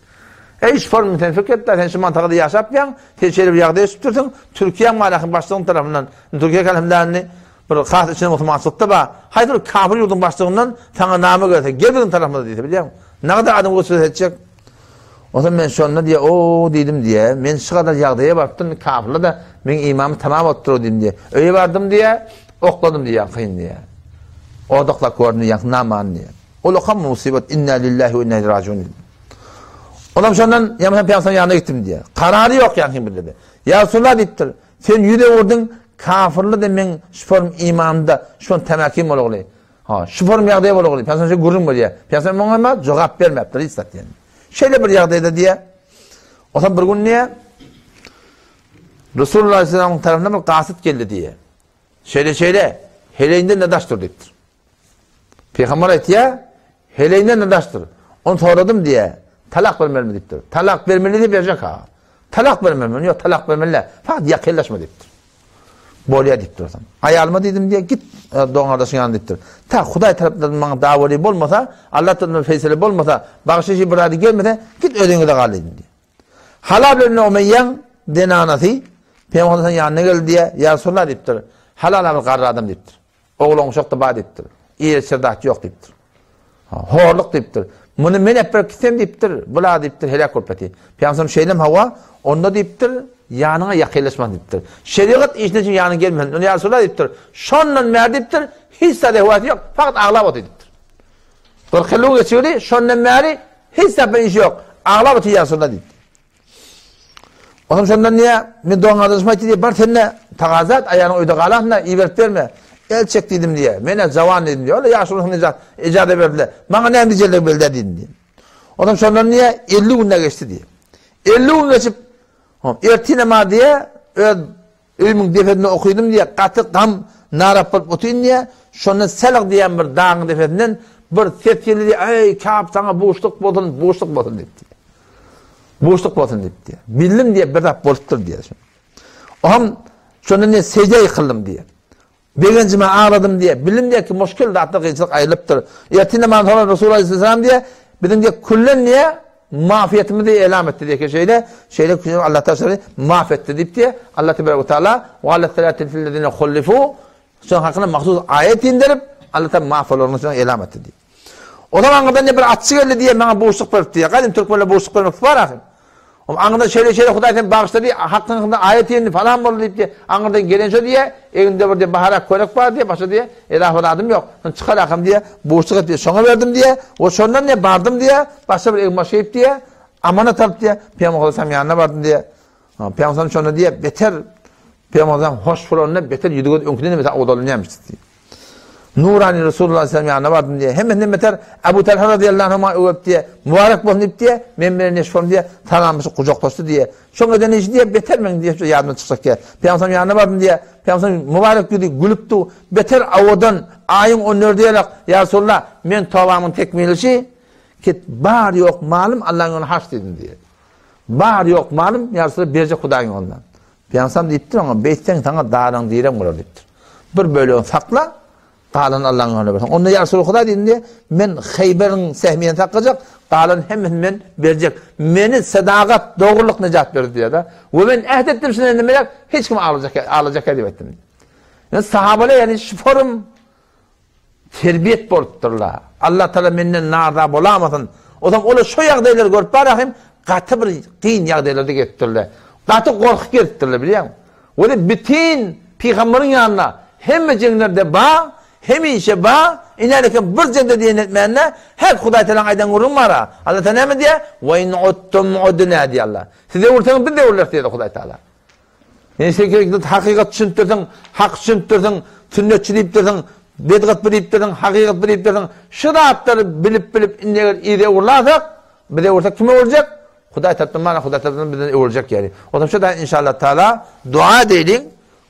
Eý, şformy sen pikir et-dä, sen şu mantagada ýaşap ýaň, sen şeýle bir ýagdaýa düşüpdirsiň, Türkiýäň malahyň başlygynyň tarapyndan, Türkiýe kalhymdanyny bir has içinde musulmançylykda bar, haýsy bir kafir ýurduň başlygyndan saňa nama gelse, gel biziň tarapymyza diýse, bilýäňmi? Nagadar adam göçürse etjek. Onsoň men şonda diýe, o diýdim diýe, men şu gadar ýagdaýa barypdym, kafirler-de meň imamym tamam bolupdyr diýdim diýe. Öýe bardym diýe, okladym diýe, kyn diýe. Odaklap gördüm diýe, namany diýe. Ol okam musibat, inna lillahi we inna ileyhi rajiun diýdim. Olam şondan ýa men ýanyna gitdim diýe. Karary ýok ýaňky birde. Ýa Resulullah diýipdir, sen ýüze urduň, kafirler-de meň şu imamda şon tämäkim bolagly. Ha, şu form ýagdaý bolagly. Pygamber şeýle gürrüň berýär. Pygamber muňa emma jogap bermäpdir hiç zat diýen. Şeýle bir ýagdaýda diýýär. Otam bir gün diýýär. Resulullah aleyhisselamyň tarapyndan bir gasyt geldi diýýär. Şeýle şeýle, heleýinden de daş dur diýipdir. Pygamber aýtýar, heleýinden de daş dur. Onu soradym diýýär. Talak bermelimi diýipdir. Talak bermeli diýip berjek ha. Talak bermelimi? Ýok, talak bermeli. Fakat ýakynlaşma diýipdir. Bolýa diýip dursaň. Aýalyma diýdim diýe, git e, dogan gardaşyň ýanyna diýipdir. Ta Hudaý tarapyndan maňa dawali bolmasa, Allah tarapyndan feýsele bolmasa, bagşyşy bir zady gelmese, git özüňize gal diýdim diýe. Halal ibn Umeýýaň zenanasy Pygamberimiziň ýanyna geldi diýe, ýa Resulallah diýipdir. Halal abi garry adam diýipdir. Oglan uşak-da bar diýipdir. Iýer-içer zat ýok diýipdir. Horluk diýipdir. Muny men äpberip gitsem diýipdir, bula diýipdir, heläk bolup ýatyr. Pygamberimiz şeýlem hawa, onda diýipdir, ýanyňa ýakynlaşma diýipdir. Şerigat işine üçin ýanyňa gelmesin. Onda ýa Resulallah diýipdir, şondan bäri diýipdir, hiç zat hewasy ýok, fakat aglap otyr diýipdir. 40 ýyl geçirdi, şondan bäri hiç zat bir işi ýok, aglap otyr ýa Resulallah diýipdir. Onam şondan niýe, men dogan gardaşym aýtdy diýe, bar sen-de tagaza et, aýalyň öýde galasyn-da, iberip berme. El çek diýdim diýe. Men-ä jawan diýdim diýe. Ola ýaşulysyň ija, ijaza berdiler. Maňa näme diýjekleri belli däl diýdim diýe. Onam şondan niýe 50 günde geçdi diýe. 50 gün geçip, ertir nama diýe, öz Öýümiň depesinde okydym diýýär, gaty gam, narap bolup otyryn diýýär. Şonda Selg diýen bir dagyň depesinden bir ses geldi diýýär, Eý, Kâb, saňa buşluk bolsun, buşluk bolsun diýip diýýär. Buşluk bolsun diýip diýýär. Bildim diýýär, bir zat bolupdyr diýýär. Oňam şonda ne sejdä ýykyldym diýýär. Begenjime agladym diýýär. Bildim diýýär ki, muşkil zatlar kynçylyk aýrylypdyr. Ertir namazdan soňra Resulullah aleyhisselam diýýär, biziň diýýär küllen diýýär, mafiýetimizi elam etdi diýýär ki, şeýle, şeýle küýüni Allah taşlary maf etdi diýip diýýär. Allah tebaraka we taala wa ala salatil hullifu şoň hakynda mahsus aýat inderip, Allah taala maf olaryny şoň elam etdi diýip. O zaman aňyrdan bir atçy geldi diýýär, maňa buşluk berip diýýär. Gadym türkmenler buşluk bermek bar ahym. Aňyrdan şeýle-şeýle Hudaý seni bagyşlady, hakyňda aýat indi falan boldy diýip diýe, aňyrdan gelen şo diýe, egnimde bir diýe baharak köýnek bar diýe, başga diýe, edafa zadym ýok. Şony çykar akam diýe, buşluk et diýe, şoňa berdim diýe, we şondan diýe bardym diýe, başga bir egin-baş geýip diýe, amanat alyp diýe, Pygamber Aleyhisselam ýanyna bardym diýe. Pygamber şonda diýe, beter Pygamber hoş bolanda beter ýüzi-gözi öňküden beter owadanlanýarmyş diýe. Nurani Resulullah aleyhisselam ýanyna bardym diýe. Hemmesinden beter Abu Talha radiyallahu anhu maňa öwüp diýe, mübarek bolsun diýip diýe, men bilen neşe bolun diýe, salamlaşyp gujaklaşdy diýe. Şoň eden işi diýe, beter meň diýe, ýadymdan çykjak diýe. Pygamber ýanyna bardym diýe, Pygamber mübarek ýüzi gülüp du, beter awadan aýyň on dördi ýalak, ýa Resulullah, men tobamyň tekmilişi, ki bar ýok malym Allaň ýoluna harç diýdim diýe. Bar ýok malym ýa Resulullah berjek Hudaýyň ýoluna. Pygamber diýipdir oňa, beýtseň saňa daraň direň bolar diýipdir. Bir bölegini sakla, galany Allaň ýoluna berseň. Onda ýa Resuly Huda diýdim diýe, men Heýberiň sehmiýini saklajak, galan hemmesini men berjek. Meni sadagat, dogrulyk nejat berdi diýýär-de. We men äht etdim şuny indi melek hiç kim aglajak, aglajak diýip aýtdym. Ýa sahabalar ýani şu forum Terbiýet bolupdyrlar. Allah Taala menden narza bolamasyn. Ozam olar şo ýagdaýlary görüp bar hem gaty bir kyn ýagdaýlarda gezipdirler. Gaty gorkup gezipdirler bilýäňmi? Weli bütin pygamberiň ýanynda hemme jeňlerde ba, hemişe ba, inälekem bir jeňde diýen etmände her Hudaý Taalaň aýdan gürrüňi bar-a. Allah Taala näme diýýär? Wa in uttum udna diýýär Allah. Siz öwürseňiz biz öwürleris diýýär Hudaý Taala. Ýöne sen gerekli hakykat düşünipdirsiň, hak düşünipdirsiň, sünnetçi diýipdirsiň, bedgat bir diýipdirsiň, hakykat bir diýipdirsiň. Şu zatlary bilip-bilip indi eger yza öwrülasak, biz öwürsek kim öwürjek? Hudaý tarapdan mana Hudaý tarapdan bizden öwürjek ýeri. Onsoň şu da inşallah taala dua edeýliň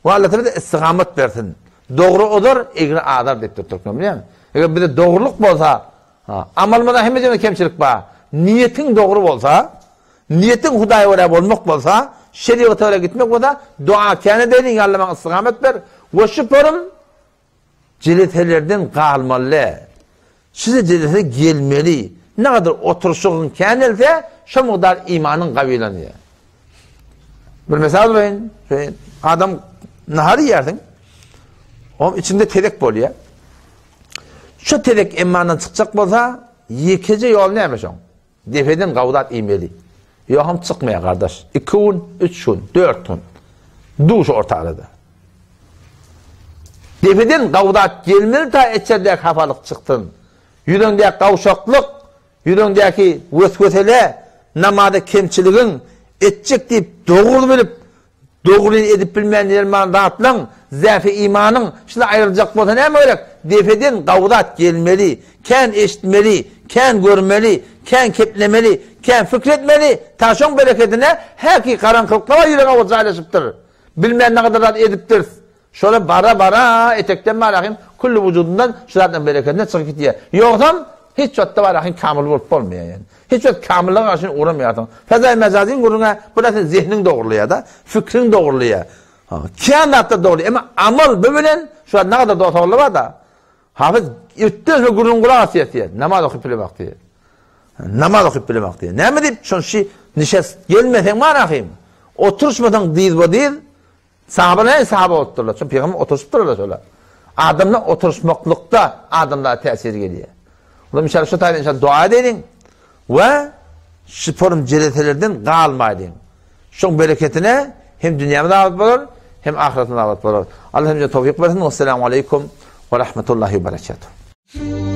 we Allah taala bize istigamat bersin. Dogry ozar, egri azar diýipdir türkmen bilýäňmi? Eger bize dogrulyk bolsa, amalymyzda hemme ýerde kemçilik bar. Niýetiň dogry bolsa, Niýetiň Hudaýa görä bolmak bolsa, şerigata görä gitmek bolsa, doga kän edeliň, ýa Alla maňa istigamet ber we şu forum jeleselerden galmaly däl. Şize jelese gelmeli. Ne gadar oturyşygyň känelse, şo mukdar imanyň gawilanýar. Bir mysal bereýin, adam nahar iýersiň, onuň içinde tezek bolýar. Şu tezek emmandan çykjak bolsa, ýekeje ýol näme şoň? Depeden gawzat iýmeli. Ýogsam çykmaýar gardaş. Iki gün, üç gün, dört gün. Duş orta arada. Depeden gawzat gelmeli ta içerdäki hapalyk çyksyn. Ýüregiňdäki gawşaklyk, ýüregiňdäki weswesele, namaza kemçiligiň, etjek diýip dogry bilip, Dogryny edip bilmän ýerman zatlaň, zäfi imanyň şyna aýryljak bolsa näme gerek? Depeden gawzat gelmeli, kän eşitmeli, kän görmeli, kän keplemeli, kän pikir etmeli, ta şoň berekedine häki garaňkylyklar bar ýüregiň awa jaýlaşypdyr. Bilmän nagadar zat edipdiris. Şola bara-bara etekden barahym külli wujudyndan şu zatlaryň berekedine çykyp gidýär. Ýogsam hiç wagtda barahym kamyl bolup bolmaýar ýani. Hiç wagt kamyllyga garşy ugramaýarsyň. Fezaý mejazyň gürrüňi bu närsä zehniň dogrulaýar-da, fikriň dogrulaýar. Kän zatlar dogry, emma amal bu bilen şu wagt nagadar dosagly bar-da. Hafyz ötden şu gürrüň gulak asýar diýýär. Namaz okyp bilemok diýýär. Namaz okyp bilemok diýýär. Näme diýip, şon şi nişest gelmeseň barahym. Oturyşmasaň dyzba-dyz Sahaba näme sahaba bolupdyrlar? Çünki pygamber oturyşypdyrlar şolar. Adamlar oturyşmaklykda adamlara täsir gelýär. Olar inşallah şu taýdan inşallah dua edeliň we şu forum jeleselerden galmaýlyň. Şoň bereketine hem dünýämiz abat bolar, hem ahyretimiz abat bolar. Allah hemmämize towfyk bersin. Wesselamu aleýkum we rahmetullahi we berekatuh.